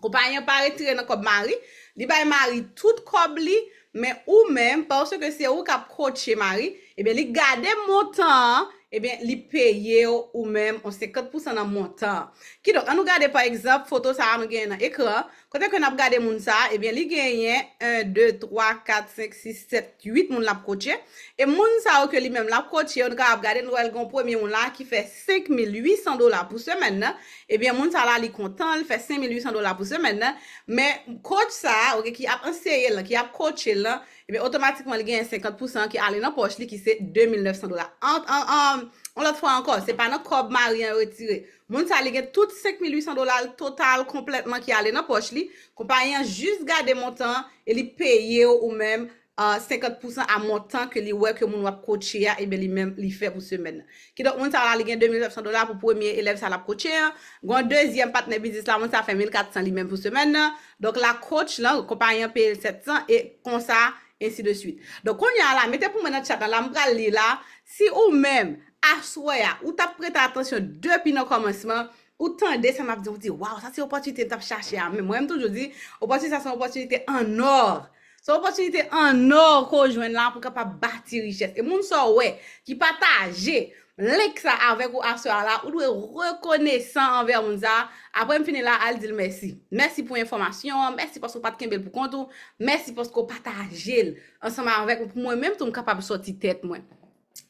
Konpayi an pa retire nan kòb Marie, li bay Marie tout kòb li, men ou menm, paske se ou k ap coache Marie, ebyen, li gade montan an, ebyen, li peye w ou menm yon senkant pousan nan montan an. Kidonk, an nou gade, pa egzanp, foto sa a nou genyen nan ekran an. Kote ke n ap gade moun sa a, ebyen, li genyen en, de, twa, kat, senk, sis, sèt, uit moun l ap coache. E moun sa yo ke li menm l ap coache yo, nou kapab gade, nou wè l gen yon premye moun la ki fè senk mil uit san dola pou semèn nan. Ebyen, moun sa la, li kontan, li fè senk mil uit san dola pou semèn nan. Men coach sa a, oke, ki ap anseye l lan, ki ap coache l lan, ebyen, otomatikman, li genyen senkant pousan ki ale nan pòch li, ki se de mil nèf san dola. An, an, an, yon lòt fwa ankò, se pa nan kòb Marie an yo retire. Moun sa, li gen tout senk mil uit san dola l total, konplètman, ki ale nan pòch li. Konpayi an jis gade montan an e li peye w ou menm, ah, senkant pousan a montan ke li wè ke moun w ap coache a, ebyen, li menm, li fè pou semèn nan. Kidonk, moun sa la, li gen de mil nèf san dola pou premye elèv sa l ap coache an. Gon dezyèm patnè biznis la, moun sa fè mil kat san li menm pou semèn nan. Donk la, coach lan, konpayi an peye l sèt san e konsa, ensi de swit. Donk, kounye a la, mete pou mwen nan chat lan, la, m pral li la. Si ou menm, aswè a, ou t ap prete atansyon depi nan kòmansman, ou tande sa m ap di, ou di, "Waw, sa se opòtinite m t ap chache a." Men mwen, m toujou di, opòtinite sa se yon opòtinite an nò. Se yon opòtinite an nò ke w jwenn la pou w kapab bati richès. E moun sa w wè ki pataje link sa avèk ou aswè a la, ou dwe rekonesan anvè moun sa. Apre m fini la, al di l mèsi. Mèsi pou enfòmasyon an, mèsi paske w pa t kenbe l pou kont ou, mèsi paske w pataje l ansanm avèk mwen, pou mwen menm tou m kapab sòti tèt mwen.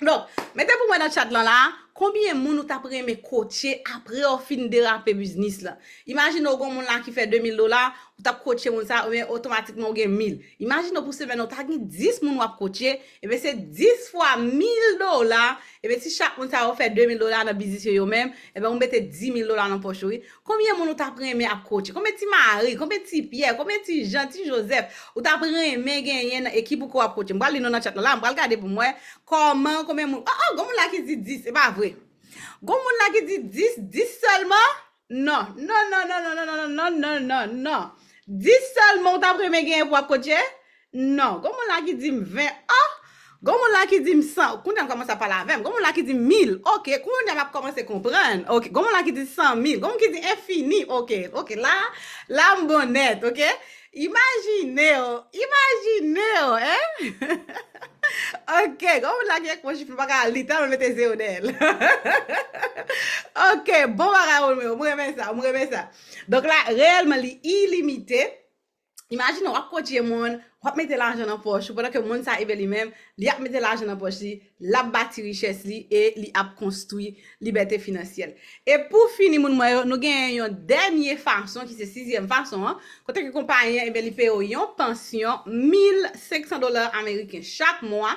Donk, mete pou mwen nan chat lan la, konbyen moun ou t ap renmen coache apre w fin derape biznis lan? Imajine w gon moun la ki fè de mil dola, ou t ap coache moun sa, ebyen otomatikman ou gen mil. Imajine w pou semèn nan, ou ta gen dis moun w ap coache, ebyen se dis fwa mil dola, ebyen si chak moun sa yo fè de mil dola nan biznis yo yo menm, ebyen ou mete di mil dola nan pòch ou, wi. Konbyen moun ou t ap renmen ap coache? Konbyen ti Mari, konbyen ti Pyè, konbyen ti Jan, ti Jozèf ou t ap renmen genyen nan ekip ou ke w ap coache? M pral li non nan chat lan la, m pral gade pou m wè kòman, konbyen moun. Oh, oh, gon moun la ki di dis, se pa vre. Gon moun la ki di dis, dis sèlman? Non, non, non, non. Dis sèlman ou t ap renmen genyen pou w ap coache? Non. Gon moun la ki di m ven. Oh, Gon moun la ki di m san, kounye a m kòmanse ap pale avè m. Gon moun la ki di mil, oke, kounye a m ap kòmanse konprann. Oke, gon moun la ki di san mil, gon moun ki di enfini, oke, oke, la, la m bon nèt, oke? Imajine w, imajine w, en? Oke, gon moun la ki ekri yon chif, m pa ka li, tèlman mete zewo dèyè l. Oke, bon bagay, mwen, mwen renmen sa, mwen renmen sa. Donk la, reyèlman, li ilimite. Imajine w ap kotye moun, w ap mete lajan nan pòch ou, pandan ke moun sa, ebyen, li menm, li ap mete lajan nan pòch li, l ap bati richès li e li ap konstwi libète finansyèl. E pou fini, moun mwen yo, nou genyen yon dènye fason, ki se sizyèm fason an, kote ke konpayi an, ebyen, li peye w yon pansyon mil senk san dola ameriken chak mwa,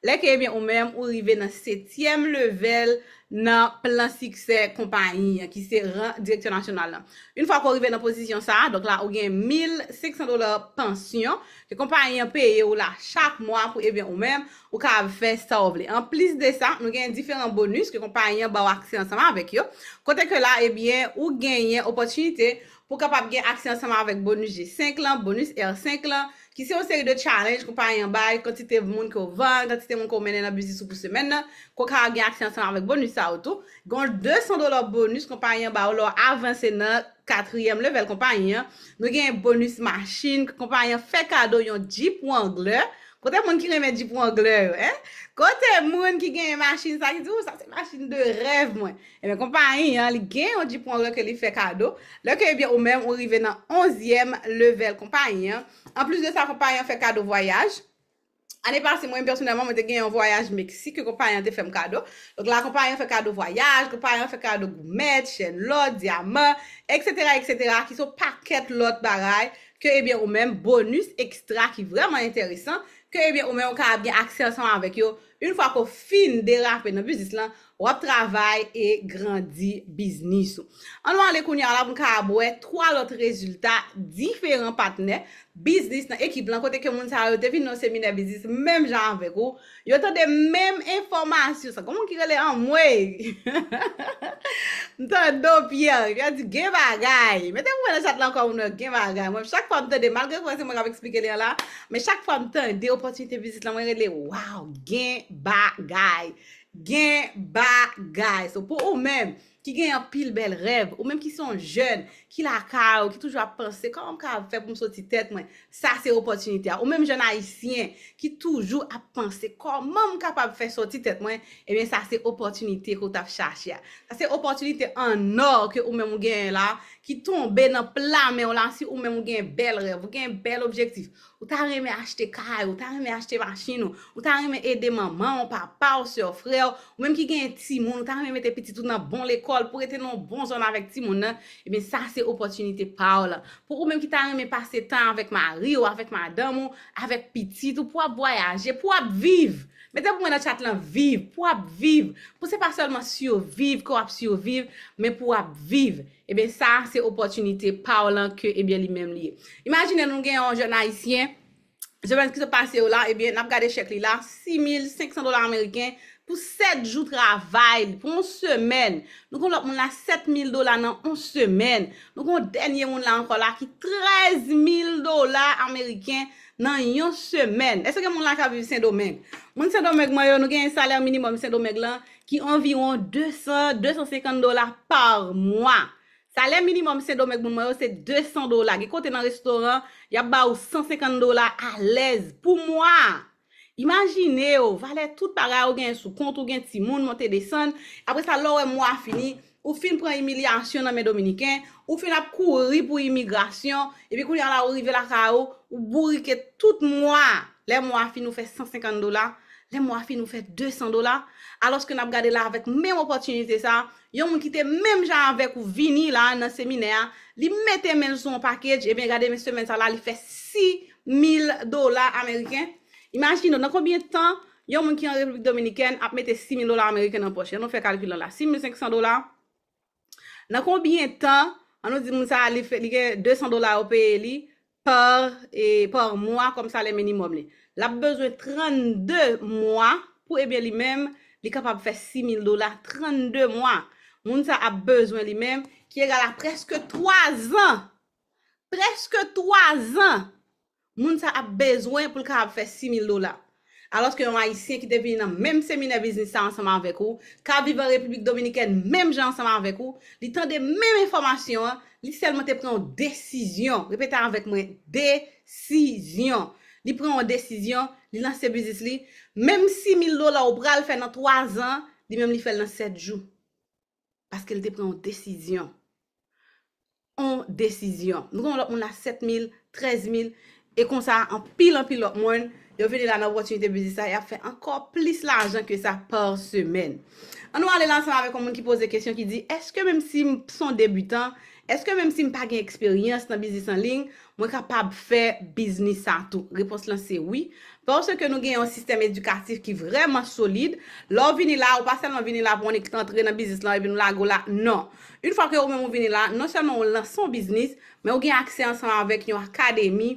lè ke, ebyen, ou menm, ou rive nan setyèm level nan plan siksè konpayi an, ki se ran direktè nasyonal lan. Yon fwa ke w rive nan pozisyon sa a, donk la, ou gen mil senk san dola pansyon ke konpayi an peye w la chak mwa pou, ebyen, ou menm, ou ka fè sa w vle. Anplis de sa, nou gen diferan bonis ke konpayi an ba w aksè ansanm avèk yo, kote ke la, ebyen, ou genyen opòtinite pou w kapab gen aksè ansanm avèk bonis G senk lan, bonis R senk lan, ki se yon seri de challenge konpayi an bay, kantite moun ke w vann, kantite moun ke w mennen nan biznis ou pou semèn nan, ke w ka gen aksè ansanm avèk bonis sa yo tou. Gen yon de san dola bonis konpayi an ba w lè w avanse nan katriyèm level konpayi an. Nou gen bonis machin, konpayi an fè kado yon Jeep Wrangler. Kote moun ki renmen Jeep Wrangler yo, en? Kote moun ki genyen machin sa ki di, "Ou, sa se machin de rèv mwen." Ebyen, konpayi an, li gen yon Jeep Wrangler ke li fè kado. Lè ke, ebyen, ou menm, ou rive nan onzyèm level konpayi an. Anplis de sa, konpayi an fè kado vwayaj. Ane pase, mwen pèsonèlman, mwen te gen yon vwayaj Meksik ke konpayi an te fè m kado. Donk la, konpayi an fè kado vwayaj, konpayi an fè kado goumèt, chèn lò, dyaman, etsetera, etsetera, ki se yon pakèt lòt bagay ke, ebyen, ou menm, bonis ekstra ki vrèman enteresan, ke, ebyen, ou menm, ou kapab gen aksè ansanm avèk yo, yon fwa ke w fin derape nan biznis lan, w ap travay e grandi biznis ou. Ann nou ale kounye a la pou n kapab wè twa lòt rezilta diferan patnè biznis nan ekip lan, kote ke moun sa yo te vin nan seminè biznis menm jan avèk ou. Yo tande menm enfòmasyon sa. Gon moun ki rele anmwey. M tande w, Pierre. Pierre di gen bagay. Mete pou mwen nan chat lan ankò, moun yo, gen bagay. Mwen, chak fwa m tande, malgre ke se mwen k ap eksplike li an la, men chak fwa m tande opòtinite biznis lan, mwen rele, waw, gen bagay. Gen bagay. So, pou ou menm ki gen anpil bèl rèv, ou menm ki se yon jèn, ki lakay ou, ki toujou ap panse, kòman m ka fè pou m soti tèt mwen? Sa se opòtinite a. Ou menm jèn ayisyen ki toujou ap panse, kòman m kapab fè soti tèt mwen? Ebyen, sa se opòtinite ke w t ap chache a. Sa se opòtinite an nò ke ou menm ou genyen la, ki tonbe nan pla men w la, si ou menm ou gen bèl rèv, ou gen bèl objektif. Ou ta renmen achte kay, ou ta renmen achte machin, ou, ou ta renmen ede manman w, papa w, sè w, frè w, ou menm ki gen timoun, ou ta renmen mete pitit ou nan bon lekòl pou rete nan yon bon zòn avèk timoun nan, ebyen sa se opòtinite pa w la. Pou ou menm ki ta renmen pase tan avèk mari w, avèk madanm ou, avèk pitit ou, pou w ap vwayaje, pou w ap viv. Mete pou mwen nan chat lan, viv, pou w ap viv. Pou se pa sèlman siviv ke w ap siviv, men pou w ap viv. Ebyen, sa se opòtinite pa w lan ke, ebyen, li menm li ye. Imajine nou gen yon jèn ayisyen, semèn ki sot pase yo la, ebyen, n ap gade chèk li la, sis mil senk san dola ameriken pou sèt jou travay, pou yon semèn. Nou gen lòt moun la, sèt mil dola nan yon semèn. Nou gen yon dènye moun la ankò la ki trèz mil dola ameriken nan yon semèn. Èske gen moun la k ap viv Sendomeng? Moun Sendomeng mwen yo, nou gen salè minimòm Sendomeng lan ki anviwon de san, de san senkant dola pa mwa. Salè minimòm Sendomeng moun mwen yo se de san dola. Gen kote nan restoran, y ap ba ou san senkant dola alèz pou mwa. Imajine w, valè tout bagay ou gen sou kont, ou gen timoun, monte desann. Apre sa, lè w wè mwa fini, ou fin pran imilyasyon nan men Dominiken, ou fin ap kouri pou imigrasyon, epi kounye a la ou rive lakay ou, ou bourike tout mwa. Lè mwa fini ou fè san senkant dola, lè mwa fini ou fè de san dola, alòske n ap gade la avèk menm opòtinite sa, yon moun ki te menm jan avèk ou vini la nan seminè a, li mete men l sou yon package, ebyen gade men semèn sa la, li fè sis mil dola ameriken. Imajine w, nan konbyen tan yon moun ki an Repiblik Dominikèn ap mete sis mil dola ameriken nan pòch li? Ann nou fè kalkil lan la, sis mil senk san dola. Nan konbyen tan, ann nou di moun sa a, li fè, li gen de san dola yo peye li pa, e, pa mwa kòm salè minimòm li. L ap bezwen trannde mwa pou, ebyen, li menm, li kapab fè sis mil dola, trannde mwa. Moun sa ap bezwen li menm, ki egal a prèske twa zan. Prèske twa zan moun sa ap bezwen pou l kapab fè sis mil dola. Alòske yon Ayisyen ki te vini nan menm seminè biznis sa ansanm avèk ou, k ap viv an Repiblik Dominikèn menm jan ansanm avèk ou, li tande menm enfòmasyon an, li sèlman te pran yon desizyon. Repete avèk mwen, desizyon. Li pran yon desizyon, li lanse biznis li. Menm sis mil dola ou pral fè nan twa zan, li menm li fè l nan sèt jou. Paske l te pran yon desizyon. Yon desizyon. Nou gen yon lòt moun la sèt mil, trèz mil, e konsa anpil, anpil lòt moun, yo vini la nan opòtinite biznis la, y ap fè ankò plis lajan ke sa pa semèn. Ann nou ale la ansanm avèk yon moun ki poze kesyon ki di, èske menm si m se yon debitan, èske menm si m pa gen eksperyans nan biznis an liy, mwen kapab fè biznis sa tou? Repons lan se wi. Paske nou gen yon sistèm edikatif ki vrèman solid. Lè w vini la, ou pa sèlman vini la pou w annik antre nan biznis lan epi nou lage w la. Non. Yon fwa ke ou menm ou vini la, non sèlman ou lanse yon biznis, men ou gen aksè ansanm avèk yon akademi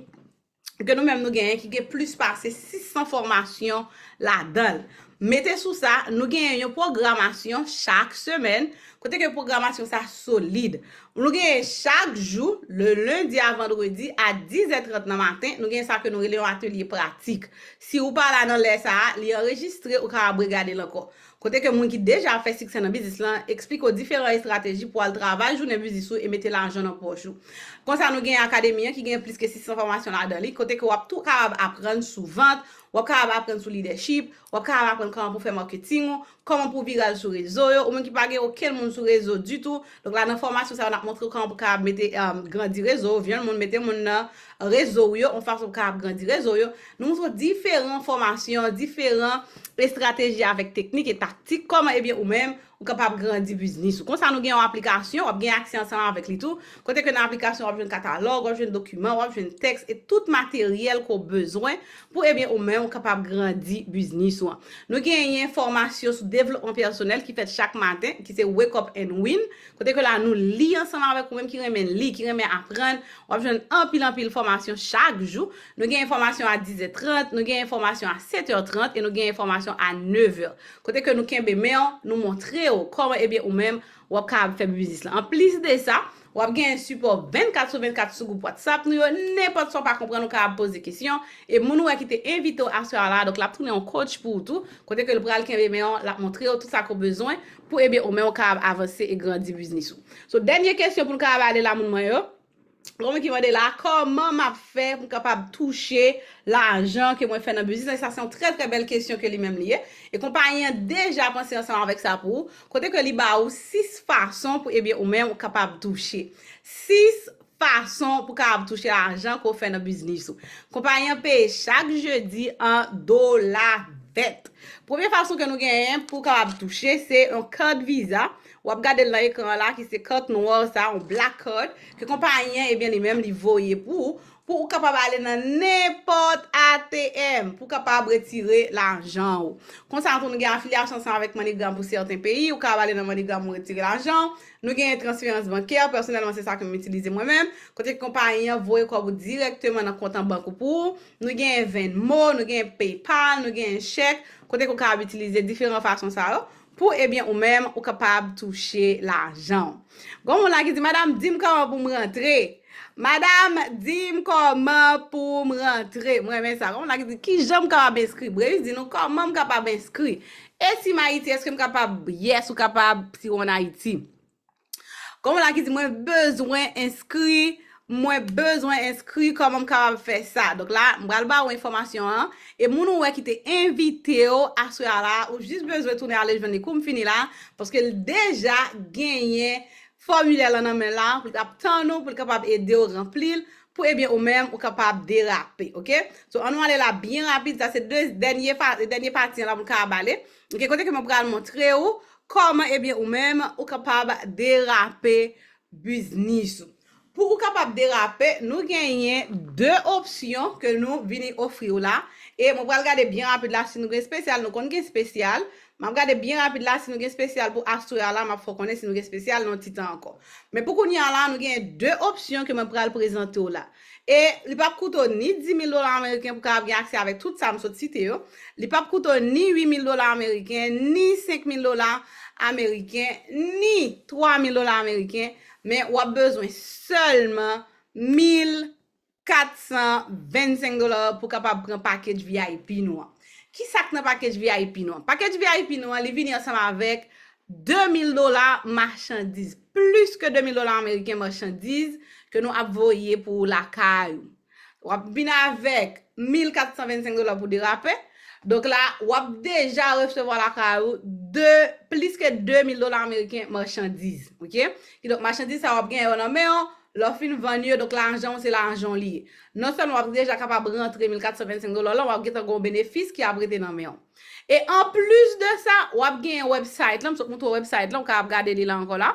ke nou menm nou genyen ki gen plis pase sis san fòmasyon ladan l. Mete sou sa, nou genyen yon pwogramasyon chak semèn, kote ke pwogramasyon sa solid. Nou genyen chak jou, le lendi a vandredi a diz è trant nan maten, nou genyen sa ke nou rele yon atelye pratik. Si ou pa la nan lè sa a, li anrejistre, ou kapab regade l ankò. Kote ke moun ki deja ap fè siksè nan biznis lan eksplike w diferan estrateji pou w al travay jounen biznis ou e mete lajan nan pòch ou. Konsa, nou gen akademi an ki gen plis ke sis san fòmasyon ladan li, kote ke w ap tou kapab aprann sou vant, w ap kapab aprann sou lidèchip, w ap kapab aprann kòman pou w fè maketing ou, kòman pou w viral sou rezo yo, ou menm ki pa gen okenn moun sou rezo ditou. Donk la, nan fòmasyon sa yo, n ap montre w kòman pou w kapab mete, um, grandi rezo w, jwenn moun, mete moun nan rezo w yo, yon fason pou w kapab grandi rezo w yo. Nou montre w diferan fòmasyon, diferan estrateji avèk teknik e taktik, kòman, ebyen, ou menm, ou kapab grandi biznis ou. Konsa, nou gen yon aplikasyon, w ap gen aksè ansanm avèk li tou. Kote ke nan aplikasyon, w ap jwenn katalòg, w ap jwenn dokiman, w ap jwenn tèks e tout materyèl ke w bezwen pou, ebyen, ou menm, ou kapab grandi biznis ou an. Nou genyen fòmasyon sou devlopman pèsonèl ki fèt chak maten, ki se Wake Up and Win. Kote ke la, nou li ansanm avèk ou menm ki renmen li, ki renmen aprann. W ap jwenn anpil, anpil fòmasyon chak jou. Nou genyen fòmasyon a diz è trant, nou genyen fòmasyon a sèt è trant e nou genyen fòmasyon a nèf è. Kote ke nou kenbe men w, nou montre w kòman, ebyen, ou menm, w ap kapab fè biznis lan. Anplis de sa, w ap genyen sipò vennkat sou vennkat sou gwoup WhatsApp nou yo. Nenpòt sa w pa konprann, ou kapab poze kesyon. E moun ou wè ki te envite w aswè a la, donk, l ap tounen yon coach pou ou tou. Kote ke l pral kenbe men w, l ap montre w tout sa ke w bezwen pou, ebyen, ou menm, ou kapab avanse e grandi biznis ou. So, dènye kesyon pou nou kapab ale la, moun mwen yo. Gon moun ki mande la, kòman m ap fè pou m kapab touche lajan ke mwen fè nan biznis lan? E sa se yon trè, trè bèl kesyon ke li menm li ye. E konpayi an deja panse ansanm avèk sa pou ou, kote ke li ba ou sis fason pou, ebyen, ou menm ou kapab touche. Sis fason pou kapab touche lajan ke w fè nan biznis ou. Konpayi an peye chak jedi an dola vèt. Premye fason ke nou genyen pou w kapab touche, se yon kat viza. W ap gade l nan ekran an la, ki se kat nwa sa, yon black card, ke konpayi an, ebyen, li menm, li voye pou ou, pou ou kapab ale nan nenpòt A T M, pou w kapab retire lajan ou. Konsa tou, nou gen afilyasyon ansanm avèk MoneyGram pou sèten peyi, ou kapab ale nan MoneyGram ou retire lajan ou. Nou genyen transferans bankè, pèsonèlman, se sa ke m itilize mwen menm, kote konpayi an voye kòb ou dirèkteman nan kont an bank ou pou ou. Nou genyen Venmo, nou genyen PayPal, nou genyen chèk, kote ke w kapab itilize diferan fason sa yo. Pou, ebyen, ou menm, ou kapab touche lajan w. Gon moun la ki di, "Madam, di m kòman pou m rantre. Madam, di m kòman pou m rantre." Mwen renmen sa. Gon moun la ki di, "Kijan m kapab enskri?" Brevis di nou, "Kòman m kapab enskri?" E si m Ayiti, èske m kapab? Yes, ou kapab si w ann Ayiti. Gon moun la ki di, "Mwen bezwen enskri, mwen bezwen enskri, kòman m kapab fè sa?" Donk la, m pral ba ou enfòmasyon an. E moun ou wè ki te envite w aswè a la, ou jis bezwen tounen ale jwenn li kou m fini la, paske l deja genyen fòmilè lan nan men l la, pou l ap tann ou, pou l kapab ede w ranpli l, pou, ebyen, ou menm, ou kapab derape, oke? So, ann nou ale la byen rapid, sa se de, dènye fa-, dènye pati an la pou n kapab ale. Oke, kote ke mwen pral montre ou kòman, ebyen, ou menm, ou kapab derape biznis ou. Pou ou kapab derape, nou genyen de opsyon ke nou vini ofri w la. E mwen pral gade byen rapid la si nou gen espesyal, nou konn gen espesyal. M ap gade byen rapid la si nou gen espesyal pou aswè a la, m ap fè w konnen si nou gen espesyal nan yon ti tan ankò. Men pou kounye a la, nou genyen de opsyon ke mwen pral prezante w la. E li p ap koute w ni dis mil dola ameriken pou kapab gen aksè avèk tout sa m sot site yo. Li p ap koute w ni uit mil dola ameriken, ni senk mil dola ameriken, ni twa mil dola ameriken, men w ap bezwen sèlman mil kat san vennsenk dola pou kapab pran package V I P nou an. Ki sa k nan package V I P nou an? Package V I P nou an, li vini ansanm avèk de mil dola machandiz, plis ke de mil dola ameriken machandiz ke nou ap voye pou ou lakay ou. W ap vin avèk mil kat san vennsenk dola pou derape. Donk la, w ap deja resevwa lakay ou de, plis ke de mil dola ameriken machandiz, oke? Kidonk, machandiz sa w ap gen yo nan men w, lè w fin vann yo, donk lajan w se lajan w li ye. Non sèlman w ap deja kapab rantre mil kat san vennsenk dola la, w ap gentan gen yon benefis ki ap rete nan men w. E anplis de sa, w ap gen website la, m sot montre w website la, ou kapab gade li la ankò la.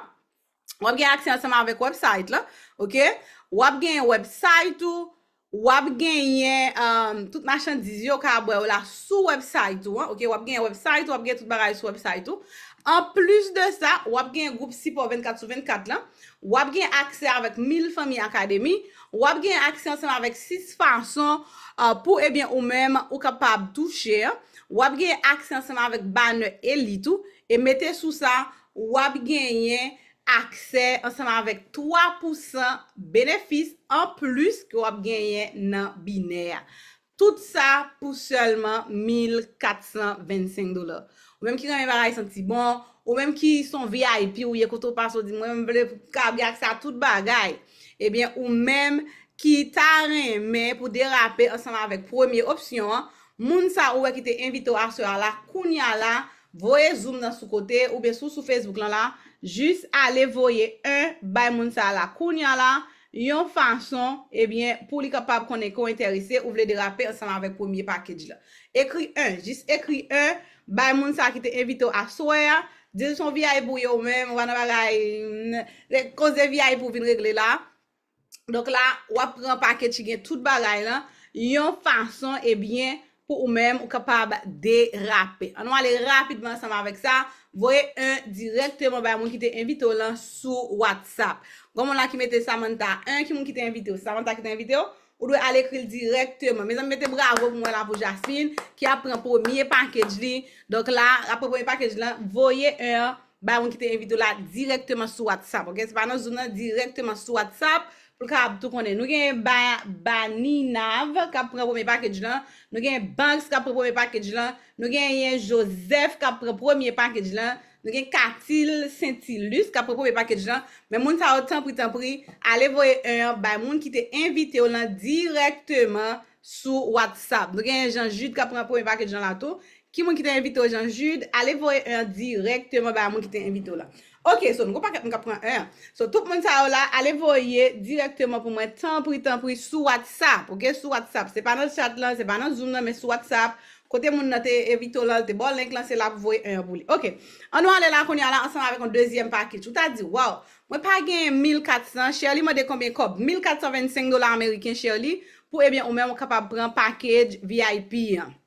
W ap gen aksè ansanm avèk website la, oke? W ap gen website ou, w ap genyen um, tout machandiz yo ka ap wè yo la sou website ou an, oke? W ap genyen website ou, w ap gen tout bagay sou website ou. Anplis de sa, w ap gen gwoup sipò vennkat sou vennkat la. W ap gen aksè avèk Mil Fanmi Akademi. W ap gen aksè ansanm avèk sis fason uh, pou ebyen ou menm ou kapab touche. W ap gen aksè ansanm avèk banè elit ou. E mete sou sa, w ap genyen aksè ansanm avèk twa pousan benefis anplis ke w ap genyen nan binè a. Tout sa pou sèlman mil kat san vennsenk dola. Ou menm ki renmen bagay santi bon, ou menm ki se yon V I P ou ye, kote w pase w di mwen menm vle ka gen aksè a tout bagay. Ebyen ou menm ki ta renmen pou derape ansanm avèk premye opsyon an, moun sa ou wè ki te envite w aswè a la, kounya la, voye zoom nan sou kote oubyen si w sou Facebook lan la, jis ale voye en bay moun sa la kounya la, yon fason, ebyen, pou li kapab konnen ke w enterese, ou vle derape ansanm avèk premye package la. Ekri en, jis ekri en bay moun sa ki te envite w aswè a, di l se yon V I P ou ye ou menm, ou pa nan bagay, mm, koze V I P ou vin regle la. Donk la, w ap pran package ki gen tout bagay lan, yon fason, ebyen, pou ou menm, ou kapab derape. Ann nou ale rapidman ansanm avèk sa, voye en dirèkteman bay moun ki te envite w lan sou WhatsApp. Gon moun la ki mete Samantha en, ki moun ki te envite w? Samantha ki te envite w? Ou dwe al ekri l dirèkteman. Mezanmi, mete bravo pou mwen la pou Jasmine, ki ap pran premye package li. Donk la, ap pran premye package lan, voye en an bay moun ki te envite w la dirèkteman sou WhatsApp, oke? Se pa nan Zoom nan, dirèkteman sou WhatsApp, pou l kapab tou konnen. Nou gen ba, Baninav k ap pran premye package lan, nou gen Banks k ap pran premye package lan, nou genyen Joseph k ap pran premye package lan, nou gen Katil Sentilus k ap pran premye package lan. Men moun sa yo, tanpri, tanpri, ale voye en an bay moun ki te envite w lan dirèkteman sou WhatsApp. Nou genyen Jean Jude k ap pran premye package lan la tou. Ki moun ki te envite w, Jean Jude? Ale voye en an dirèkteman bay moun ki te envite w la. Oke, so nou gon pakèt moun k ap pran en an. So tout moun sa yo la, ale voye dirèkteman pou mwen, tanpri, tanpri, sou WhatsApp, oke? Sou WhatsApp. Se pa nan chat lan, se pa nan Zoom nan, men sou WhatsApp. Kote moun nan te envite w lan, l te ba w link lan, se la pou voye en an pou li. Oke. Ann nou ale la kounya la ansanm avèk yon dezyèm package. Ou ta di, waw, mwen pa genyen mil kat san, Shirley mande konbyen kòb? Mil kat san vennsenk dola ameriken, Shirley, pou ebyen ou menm ou kapab pran package V I P an.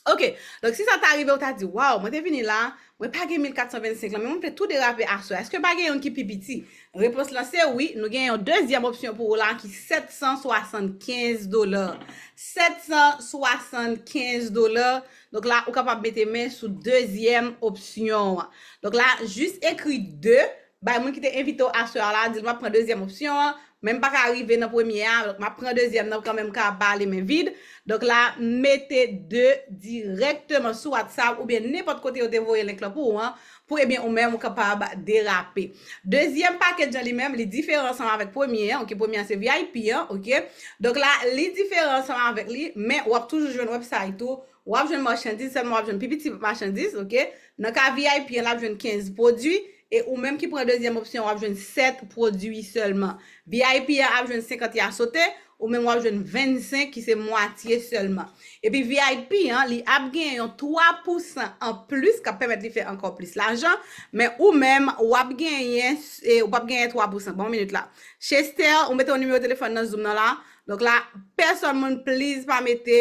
Oke, donk si sa ta rive ou ta di, waw, mwen te vini la, mwen pa gen mil kat san vennsenk lan, men mwen vle tou derape aswè a. Èske pa gen youn ki pi piti? Repons lan se wi, nou gen yon dezyèm opsyon pou ou la ki sèt san swasannkenz dola. Sèt san swasannkenz dola. Donk la, ou kapab mete men sou dezyèm opsyon an. Donk la, jis ekri de, bay moun ki te envite w aswè a la, di l m ap pran dezyèm opsyon an, men m pa ka rive nan premye a, donk m ap pran dezyèm nan kanmenm, m ka ba li men vid. Donk la, mete de dirèkteman sou WhatsApp oubyen nenpòt kote yo te voye link lan pou ou an, pou ebyen ou menm ou kapab derape. Dezyèm package an li menm, li diferan ansanm avèk premye an, oke, premye an se V I P an, oke. Donk la, li diferan ansanm avèk li, men w ap toujou jwenn website ou, w ap jwenn machandiz, sèlman w ap jwenn pi piti machandiz, oke. Nan ka V I P an, l ap jwenn kenz pwodui, e ou menm ki pran dezyèm opsyon, w ap jwenn sèt pwodui sèlman. V I P an ap jwenn senkant ya sote, ou menm w ap jwenn vennsenk ki se mwatye sèlman. Epi V I P an, li ap gen yon twa pousan anplis k ap pèmèt li fè ankò plis lajan, men ou menm, w ap genyen, e, ou p ap genyen twa pousan. Ban m yon minit la. Chester, ou mete yon nimewo telefòn nan Zoom nan la. Donk la, pèsòn moun, please, pa mete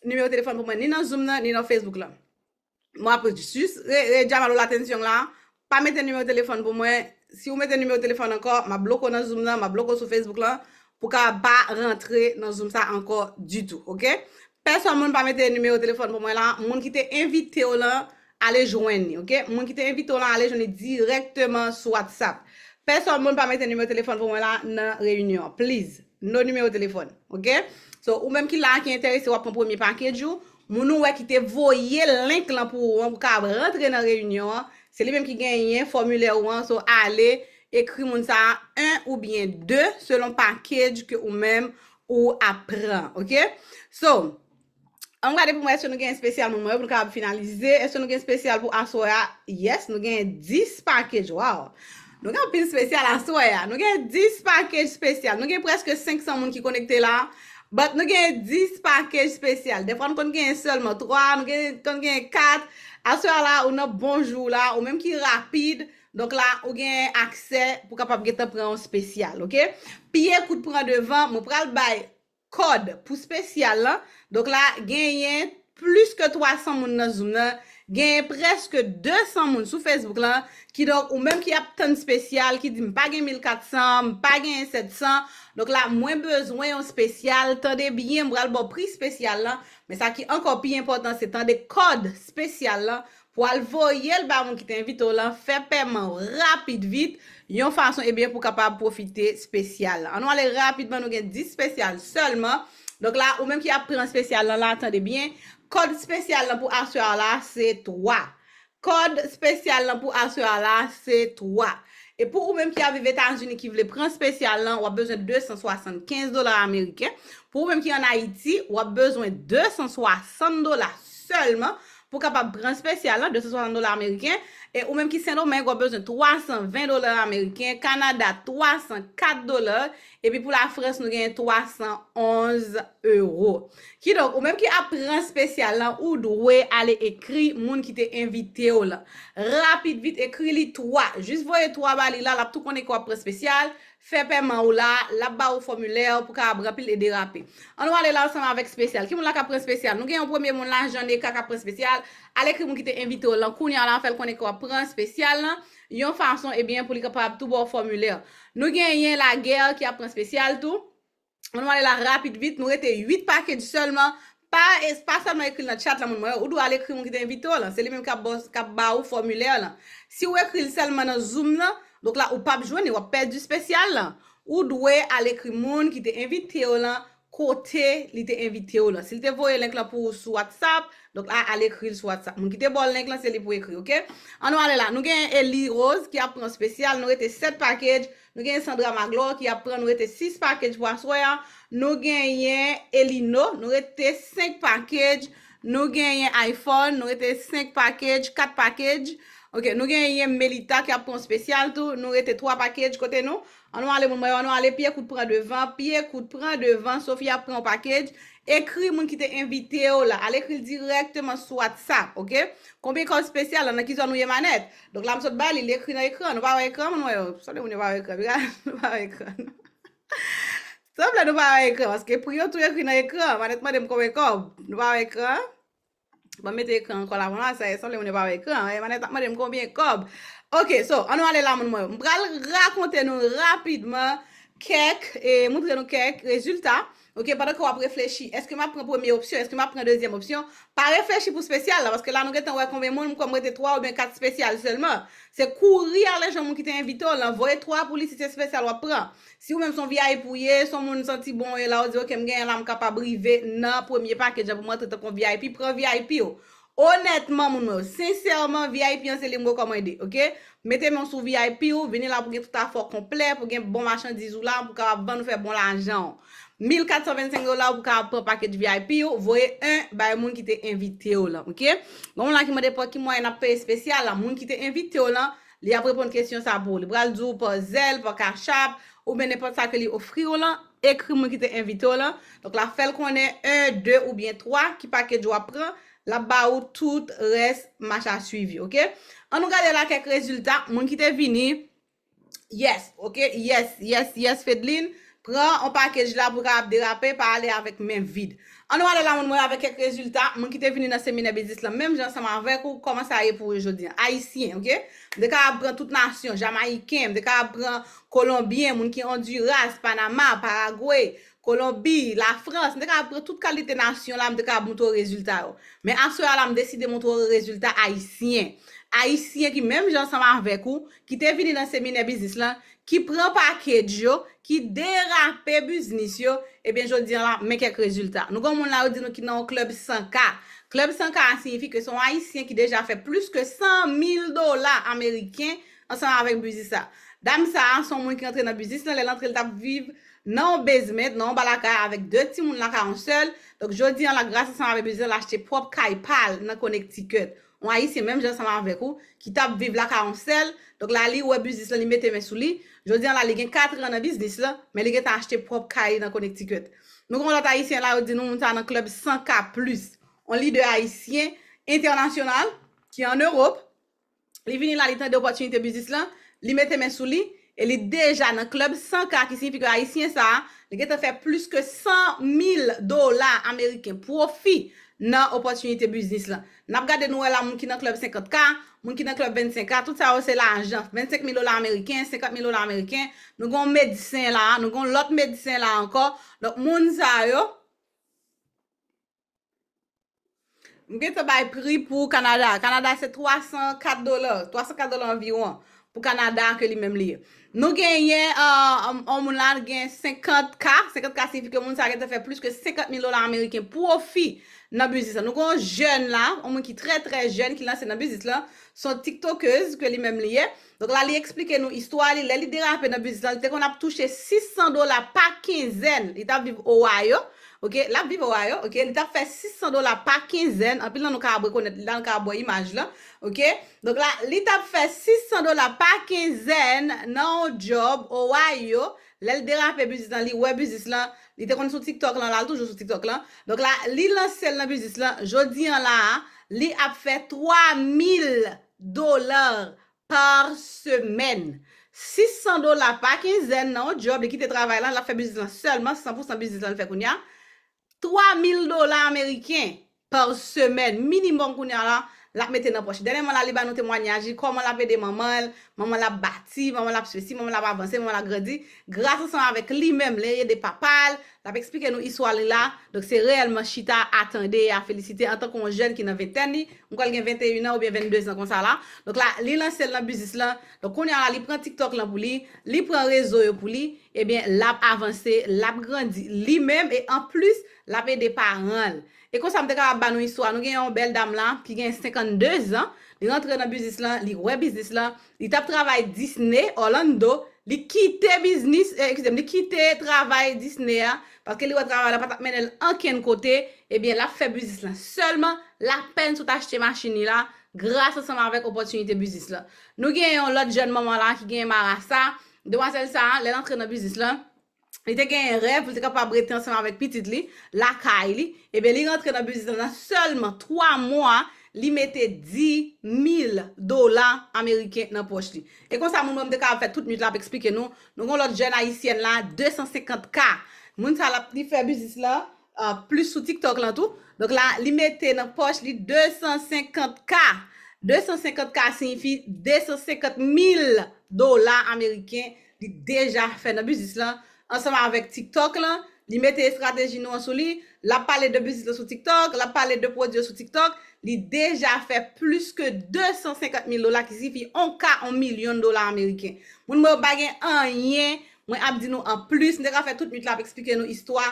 nimewo telefòn pou mwen, ni nan Zoom nan, ni nan Facebook lan. Mwen ap jis re, re djamalo latensyon la. Pa mete nimewo telefòn pou mwen. Si ou mete nimewo telefòn ankò, m ap bloke w nan Zoom nan, m ap bloke w sou Facebook lan, pou ka pa rantre nan Zoom sa ankò ditou, oke? Pèsòn moun pa mete nimewo telefòn pou mwen la. Moun ki te envite w lan, ale jwenn li, oke? Moun ki te envite w lan, ale jwenn li dirèkteman sou WhatsApp. Pèsòn moun pa mete nimewo telefòn pou mwen la nan reyinyon an. Please, no nimewo telefòn, oke? So, ou menm ki la, ki enterese, w ap pran premye package ou, moun ou wè ki te voye link lan pou ou an, pou ka rantre nan reyinyon an, se li menm ki genyen fòmilè ou an, so ale ekri moun sa a en oubyen de selon package ke ou menm ou ap pran, ok? So, ann gade pou mwen, èske nou gen espesyal moun mwen yo pou nou kapab finalize? Èske nou gen espesyal pou aswè a? Yes, nou gen dis package. Wow! Nou gen anpil espesyal aswè a. Nou gen dis package espesyal. Nou gen prèske senk san moun ki konekte la. But nou gen dis package espesyal. Defwa nou konn gen sèlman twa, nou gen, konn gen kat. Aswè a la, ou nan bon jou la, ou menm ki rapid. Donk la, ou gen aksè pou kapab gentan pran yon espesyal, ok? Piye kout pran devan, mwen pral bay kòd pou espesyal lan. Donk la, genyen plis ke twa san moun nan Zoom nan, genyen prèske de san moun sou Facebook lan, kidonk ou menm ki ap tann espesyal, ki di m pa gen mil kat san, m pa genyen sèt san, donk la, mwen bezwen yon espesyal, tande byen, m pral ba w pri espesyal lan, men sa ki ankò pi enpòtan, se tande kòd espesyal lan, pou al voye l ba moun ki te envite w lan, fè pèman w rapid vit, yon fason, ebyen, pou w kapab pwofite espesyal lan. Ann nou ale rapidman, nou gen dis espesyal sèlman. Donk la, ou menm ki ap pran espesyal lan la, tande byen. Kòd espesyal lan pou aswè a la, se twa. Kòd espesyal lan pou aswè a la, se twa. E pou ou menm ki ap viv Etazini ki vle pran espesyal lan, w ap bezwen de san swasannkenz dola ameriken. Pou ou menm ki ann Ayiti, w ap bezwen de san swasant dola sèlman pou w kapab pran espesyal lan, de san swasant dola ameriken. E ou menm ki Sendomeng, w ap bezwen twa san ven dola ameriken, Kanada, twa san kat dola, epi pou Lafrans, nou genyen twa san onz ewo. Kidonk, ou menm ki ap pran espesyal lan, ou dwe ale ekri moun ki te envite w lan. Rapid vit, ekri li twa. Jis voye twa ba li la, l ap tou konnen ke w ap pran espesyal. Fè pèman ou la, l ap ba ou fòmilè pou kapab ranpli l e derape. Ann nou ale la ansanm avèk espesyal. Ki moun la k ap pran espesyal? Nou gen yon premye moun la, Jean Neka k ap pran espesyal. Al ekri moun ki te envite w lan kounye a la, fè l konnen ke w ap pran espesyal lan. Yon fason, ebyen, pou li kapab tou ba w fòmilè. Nou genyen Lagè ki ap pran espesyal tou. Ann nou ale la rapid vit, nou rete uit package sèlman. Pa, pa sèlman ekri l nan chat lan, moun mwen yo. Ou dwe al ekri moun ki te envite w lan. Se li menm k ap ba, k ap ba ou fòmilè lan. Si w ekri l sèlman nan Zoom nan, donk la, ou p ap jwenn li, w ap pèdi espesyal lan. Ou dwe al ekri moun ki te envite w lan, kote li te envite w lan. Si l te voye link lan pou ou sou WhatsApp, donk la, al ekri l sou WhatsApp. Moun ki te ba w link lan, se li pou ekri, ok? Ann nou ale la. Nou gen Eli Rose ki ap pran espesyal. Nou rete sèt package. Nou gen Sandra Magloire ki ap pran, nou rete sis package pou aswè a. Nou genyen Elino, nou rete senk package. Nou genyen iPhone, nou rete senk package, kat package. Ok, nou genyen Melita ki ap pran espesyal tou, nou rete twa package kote nou. Ann nou ale, moun mwen yo, ann nou ale, piye kout pran devan, piye kout pran devan, Sophie ap pran yon package. Ekri moun ki te envite w la. Al ekri l dirèkteman sou WhatsApp, ok? Konbyen kòb espesyal la, nan ki zòn ou ye, Manèt? Donk la, m sot ba li, li ekri nan ekran. Nou pa wè ekran, moun mwen yo. Sanble moun yo pa wè ekran. Piga, nou pa wè ekran. Sanble nou pa wè ekran, paske pri yo tou ekri nan ekran. Manèt mande m konbyen kòb. Nou pa wè ekran? Ban m mete ekran ankò la, bon, la, sa, sanble moun yo pa wè ekran. E, Manèt ap mande m konbyen kòb. Ok, so, ann nou ale la, moun mwen yo. M pral rakonte nou rapidman kèk, e, montre nou kèk rezilta. Ok, pandan ke w ap reflechi, èske m ap pran premye opsyon, èske m ap pran dezyèm opsyon? Pa reflechi pou espesyal la, paske la nou gentan wè konbyen moun, m kwè m rete twa oubyen kat espesyal sèlman. Se kouri ale jwenn moun ki te envite w lan, voye twa pou li si se espesyal w ap pran. Si ou menm se yon V I P ou ye, se yon moun santi bon w ye la, ou di, ok, m genyen la, m kapab rive nan premye package an pou m rantre tankou yon V I P, pran V I P w. Onètman, moun mwen yo, sensèman, V I P an se li m rekòmande, ok? Mete men w sou V I P w, vini la pou gen tout afè w konplè, pou gen bon machandiz ou la, pou kapab vann ou fè bon lajan w. Mil kat san vennsenk dola pou kapab pran package V I P w, voye en bay moun ki te envite w lan, ok? Gen moun la ki mande pa ki mwayen n ap peye espesyal la, moun ki te envite w lan, li ap reponn kesyon sa pou ou. Li pral di w pa Zelle, pa Cash App, oubyen nenpòt sa ke li ofri w lan, ekri moun ki te envite w lan. Donk, l ap fè l konnen en, de oubyen twa ki package w ap pran. L ap ba ou tout rès mach a swivi, ok? Ann nou gade la kèk rezilta. Moun ki te vini, yes, ok? Yes, yes, yes, Fedline. Pran on package la pou kapab derape, pa ale avèk men vid. Ann nou ale la, moun mwen, avèk kèk rezilta. Moun ki te vini nan seminè biznis lan, menm jan ansanm avèk ou, kòman sa ye pou ou jodi a? Ayisyen, ok? M te kapab pran tout nasyon, Jamayiken, m te kapab pran Kolonbyen, moun ki Ondiras, Panama, Paragwe, Kolonbi, Lafrans, m te kapab pran tout kalite nasyon la, m te kapab montre w rezilta yo. Men aswè a la, m deside montre w rezilta ayisyen. Ayisyen ki menm jan ansanm avèk ou, ki te vini nan seminè biznis lan, ki pran package yo, ki derape biznis yo, ebyen jodi an la, men kèk rezilta. Nou gen yon moun la yo di nou ki nan yon klèb san K. Klèb san K a siyifi ke se yon Ayisyen ki deja fè plis ke san mil dola ameriken ansanm avèk biznis sa. Dam sa a se yon moun ki rantre nan biznis lan, lè l antre l t ap viv nan yon basement, nan yon ba lakay avèk de timoun lakay yon sèl. Donk jodi an la, gras ansanm avèk biznis lan, l achte pwòp kay pa l nan Connecticut. Yon Ayisyen menm jan ansanm avèk ou, ki t ap viv lakay yon sèl. Donk la, li wè biznis lan, li mete men sou li. Jodi an la, li gen katran nan biznis lan, men li gentan achte pwòp kay li nan Connecticut. Nou gen yon lòt Ayisyen la, yo di nou moun sa nan klèb san K plis. Yon lidè ayisyen entènasyonal ki an Ewòp. Li vini la, li tande opòtinite biznis lan, li mete men sou li, e li deja nan klèb san K, ki siyifi ke Ayisyen sa a, li gentan fè plis ke san mil dola ameriken pwofi nan opòtinite biznis lan. N ap gade nou wè la, moun ki nan klèb senkant K, moun ki nan klèb vennsenk K, tout sa yo se lajan. Vennsenk mil dola ameriken, senkant mil dola ameriken. Nou gen yon medsen la, nou gen yon lòt medsen la ankò. Donk, moun sa yo, m gentan bay pri pou Kanada. Kanada se twa san kat dola, twa san kat dola anviwon pou Kanada ke li menm li ye. Nou genyen uh, yon moun la gen senkant K, senkant K siyifi ke moun sa gentan fè plis ke senkant mil dola ameriken pwofi nan biznis la. Nou gen yon jèn la, yon moun ki trè trè jèn ki lanse nan biznis la, se yon tiktokèz ke li menm li ye. Donk la, li eksplike nou istwa li, lè li derape nan biznis la, li te konn ap touche sis san dola pa kenzèn, li t ap viv Ohio, ok, l ap viv Ohio, ok, li t ap fè sis san dola pa kenzèn, anpil nan nou ka ap rekonèt li la, nou ka ap wè imaj la, ok. Donk la, li t ap fè sis san dola pa kenzèn nan yon djòb Ohio, lè l derape biznis lan, li wè biznis lan, li te konn sou TikTok lan, la l toujou sou TikTok lan. Donk la, li lanse l nan biznis lan, jodi an la a, li ap fè twa mil dola pa semèn. Sis san dola pa kenzèn nan yon djòb, li kite travay lan, l ap fè biznis lan sèlman, san pou san biznis lan l fè kounye a. Twa mil dola ameriken pa semèn, minimòm kounye a la, l ap mete nan pòch. Dènyèman la, li ba nou temwanyaj li, kòman l ap ede manman l, manman l ap bati, manman l ap sesi, manman l ap avanse, manman l ap grandi. Gras ansanm avèk li menm, li ede papa l, l ap eksplike nou istwa li la. Donk, se reyèlman chita a tande e a felisite antanke yon jèn ki nan ventèn li. M kwè l gen venteyen an oubyen vennde zan konsa la. Donk la, li lanse l nan biznis lan. Donk, kounye a la, li pran TikTok lan pou li, li pran rezo yo pou li. Ebyen, l ap avanse, l ap grandi li menm e anplis, l ap ede paran l. E konsa, m te kapab ba nou istwa. Nou gen yon bèl dam la ki gen senkannde zan. Li rantre nan biznis lan, li wè biznis lan. Li t ap travay Disney, Orlando. Li kite biznis, eh, eskize m, li kite travay Disney a, paske li wè travay la pa t ap mennen l ankenn kote. Ebyen, l ap fè biznis lan sèlman. Lapèn sot achte machin li la, gras ansanm avèk opòtinite biznis lan. Nou gen yon lòt jèn manman la ki gen marasa. Demwazèl sa a, lè l antre nan biznis lan, li te genyen rèv pou li te kapab rete ansanm avèk pitit li, lakay li. Ebyen, li rantre nan biznis lan, nan sèlman twa mwa, li mete dis mil dola ameriken nan pòch li. E konsa, moun mwen m te ka fè tout nwit la ap eksplike nou. Nou gen yon lòt jèn ayisyèn la, de san senkant K. Moun sa la, li fè biznis lan, uh, plis sou TikTok lan tou. Donk la, li mete nan pòch li de san senkant K. De san senkant K siyifi de san senkant mil dola ameriken li deja fè nan biznis lan. Ansanm avèk TikTok lan, li mete estrateji nou an sou li. L ap pale de biznis lan sou TikTok, l ap pale de pwodui yo sou TikTok. Li deja fè plis ke de san senkant mil dola, ki siyifi yon K, yon milyon dola ameriken. Moun mwen yo pa gen anyen. Mwen ap di nou anplis, m te ka fè tout nwit la ap eksplike nou istwa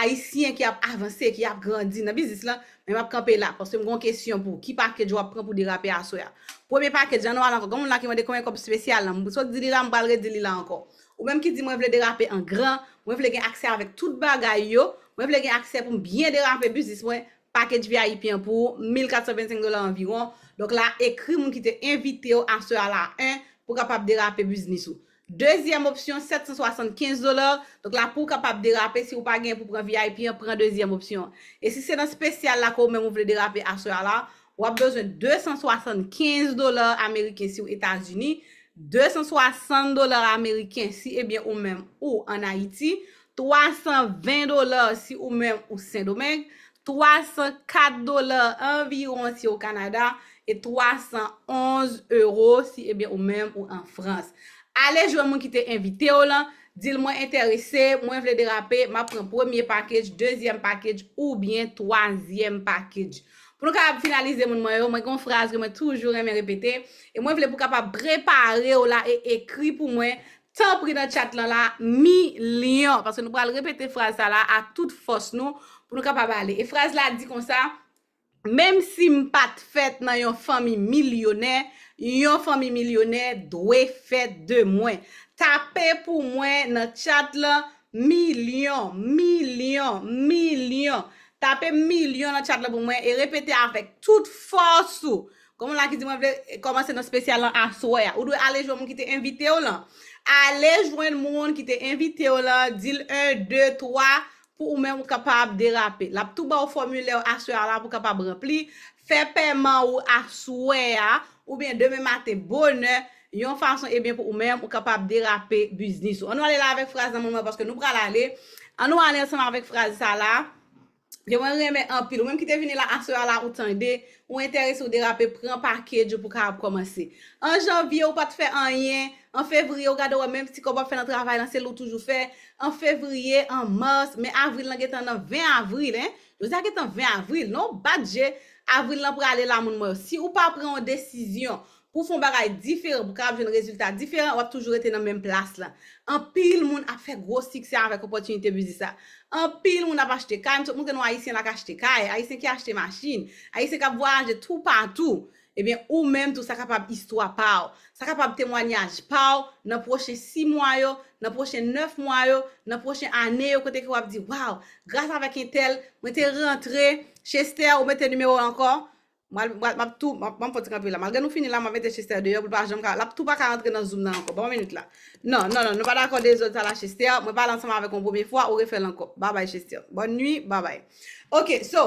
ayisyen ki ap avanse, ki ap grandi nan biznis lan, men m ap kanpe la, paske m gen yon kesyon pou ou. Ki package w ap pran pou derape aswè a? Premye package, ann nou al ankò. Gen moun la ki mande konbyen kòb espesyal lan. M sot di li la, m pral redi li la ankò. Ou menm ki di mwen vle derape an gran, mwen vle gen aksè avèk tout bagay yo, mwen vle gen aksè pou m byen derape biznis mwen, package V I P an pou ou, mil kat san vennsenk dola anviwon. Donk la, ekri moun ki te envite w aswè a la en pou w kapab derape biznis ou. Dezyèm opsyon, sèt san swasannkenz dola. Donk la, pou w kapab derape, si w pa gen pou pran V I P an, pran dezyèm opsyon an. E si se nan espesyal la ke w menm ou vle derape aswè a la, w ap bezwen de san swasannkenz dola ameriken si w Etazini, de san swasant dola ameriken si, ebyen, ou menm ou ann Ayiti, twa san ven dola si ou menm ou Sendomeng, twa san kat dola anviwon si w Kanada, e twa san onz ewo si, ebyen, ou menm ou an Frans. Ale jwenn moun ki te envite w lan, di l mwen enterese, mwen vle derape, m ap pran premye package, dezyèm package oubyen twazyèm package. Pou nou kapab finalize, moun mwen yo, mwen gen yon fraz ke mwen toujou renmen repete, e mwen vle pou kapab prepare w la e ekri pou mwen, tanpri, nan chat lan la, milyon, paske nou pral repete fraz sa la ak tout fòs nou pou nou kapab ale. E fraz la di konsa: menm si m pa t fèt nan yon fanmi milyonè, yon fanmi milyonè dwe fèt de mwen. Tape pou mwen nan chat lan, milyon, milyon, milyon. Tape milyon nan chat lan pou mwen e repete avèk tout fòs ou. Gen moun la ki di, mwen vle kòmanse nan espesyal lan aswè a. Ou dwe ale jwenn moun ki te envite w lan. Ale jwenn moun ki te envite w lan, di l en, de, twa, pou ou menm ou kapab derape. L ap tou ba w fòmilè aswè a la pou w kapab ranpli. Fè pèman ou aswè a, oubyen demen maten bonè, yon fason, ebyen, pou ou menm ou kapab derape biznis ou. Ann nou ale la avèk fraz nan, moun mwen, paske nou pral ale. Ann nou ale ansanm avèk fraz sa la. Ke mwen renmen anpil. Ou menm ki te vini la aswè a la, ou tande, ou enterese, ou derape, pran package ou pou kapab kòmanse. An janvye, ou pa t fè anyen. An fevriye, ou gade, ou wè menm ti kòb w ap fè nan travay lan, se li w toujou fè. An fevriye, an mas, men avril lan gentan nan ven avril, en. Jodi a gentan ven avril, non, bat je, avril lan prale la, moun mwen yo. Si ou pa pran yon desizyon pou w fè yon bagay diferan, pou w kapab jwenn rezilta diferan, w ap toujou rete nan menm plas lan. Anpil moun ap fè gwo siksè avèk opòtinite biznis sa. Anpil moun ap achte kay. M sot montre nou Ayisyen la k achte kay, Ayisyen ki achte machin, Ayisyen k ap vwayaje toupatou. Ebyen, ou menm tou, sa kapab istwa pa w. Sa kapab temwanyaj pa w nan pwochen sis mwa yo, nan pwochen nèf mwa yo, nan pwochen ane yo, kote ke w ap di, waw, gras avèk entèl, mwen te rantre. Chester, ou mete nimewo w ankò? Mwen, mwen, m ap tou, m ap, m ap fè ti kanpe la. Malgre nou fini la, m ap mete Chester deyò pou l pa janm ka, l ap tou pa ka rantre nan Zoom nan ankò. Ban mwen minit la. Non, non, non, nou pa dakò dezòd sa la, Chester. Mwen pale ansanm avèk ou yon premye fwa, ou refè l ankò. Babay, Chester. Bòn nwi, babay. Ok, so,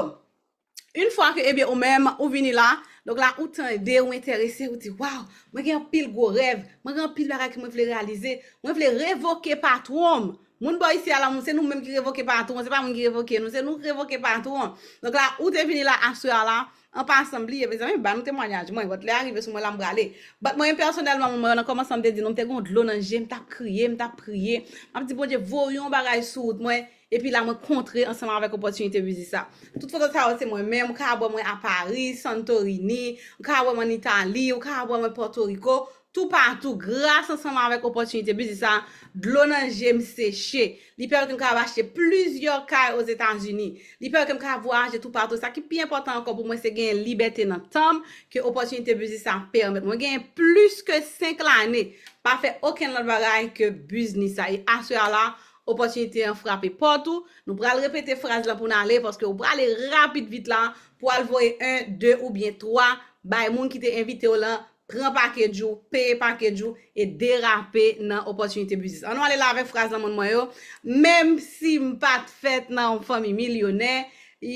yon fwa ke, ebyen, ou menm, ou vini la, donk la, ou tande, ou enterese, ou di, waw, mwen gen anpil gwo rèv, mwen gen anpil bagay ke mwen vle reyalize, mwen vle revoke patwon m. Moun bò isi a la, moun, se nou menm ki revoke patwon, se pa moun ki revoke nou, se nou ki revoke patwon. Donk la, ou te vini la aswè a la, an pasan, bliye, mezanmi, ba nou temwanyaj mwen, but lè a rive sou mwen la, m prale. But mwen menm pèsonèlman, moun mwen, nan kòmansman, m te di nou, m te gen yon dlo nan je, m t ap kriye, m t ap priye. M ap di, Bondye, voye yon bagay sou wout mwen, epi la, mwen kontre ansanm avèk opòtinite biznis sa. Tout foto sa yo, se mwen menm, ou ka wè mwen a Paris, Santorini, ou ka wè mwen an Itali, ou ka wè mwen Pòtoriko, toupatou, gras ansanm avèk opòtinite biznis sa, dlo nan je m seche. Li pèmèt m kapab achte plizyè kay Ozetazini. Li pèmèt m kapab vwayaje toupatou. Sa ki pi enpòtan ankò pou mwen, se genyen libète nan tan m ke opòtinite biznis sa pèmèt. Mwen genyen plis ke senk lane pa fè okenn lòt bagay ke biznis sa. E aswè a la, opòtinite an frape pòt ou. Nou pral repete fraz lan pou n ale, paske ou prale rapid vit la pou al voye en, de oubyen twa bay moun ki te envite w lan, pran package ou, peye package ou, e derape nan opòtinite biznis. Ann nou ale la avèk fraz lan, moun mwen yo. Menm si m pa t fèt nan yon fanmi milyonè,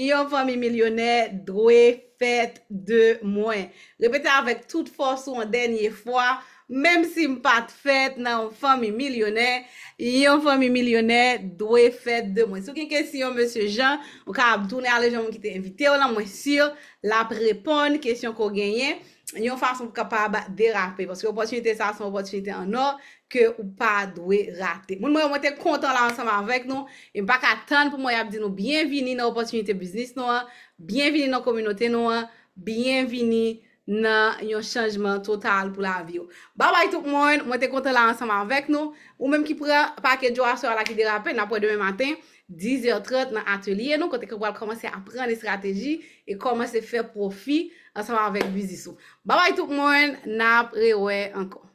yon fanmi milyonè dwe fèt de mwen. Repete avèk tout fòs ou yon dènye fwa. Menm si m pa t fèt nan yon fanmi milyonè, yon fanmi milyonè dwe fèt de mwen. Si w gen kesyon, mesye Jean, ou kapab tounen ale jwenn moun ki te envite w lan, mwen si l ap reponn kesyon ke w genyen yon fason pou kapab derape, paske opòtinite sa a se yon opòtinite an nò ke ou pa dwe rate. Moun mwen yo, mwen te kontan la ansanm avèk nou, e m pa ka tann pou mwen ap di nou byenvini nan opòtinite biznis nou an, byenvini nan kominote nou an, byenvini nan yon chanjman total pou lavi w. Babay tout moun, mwen te kontan la ansanm avèk nou. Ou menm ki pran package ou aswè a la ki derape, n ap wè demen maten, diz è trant nan atelye nou, kote ke w pral kòmanse aprann estrateji e kòmanse fè pwofi ansanm avèk biznis ou. Babay tout moun, n ap rewè ankò.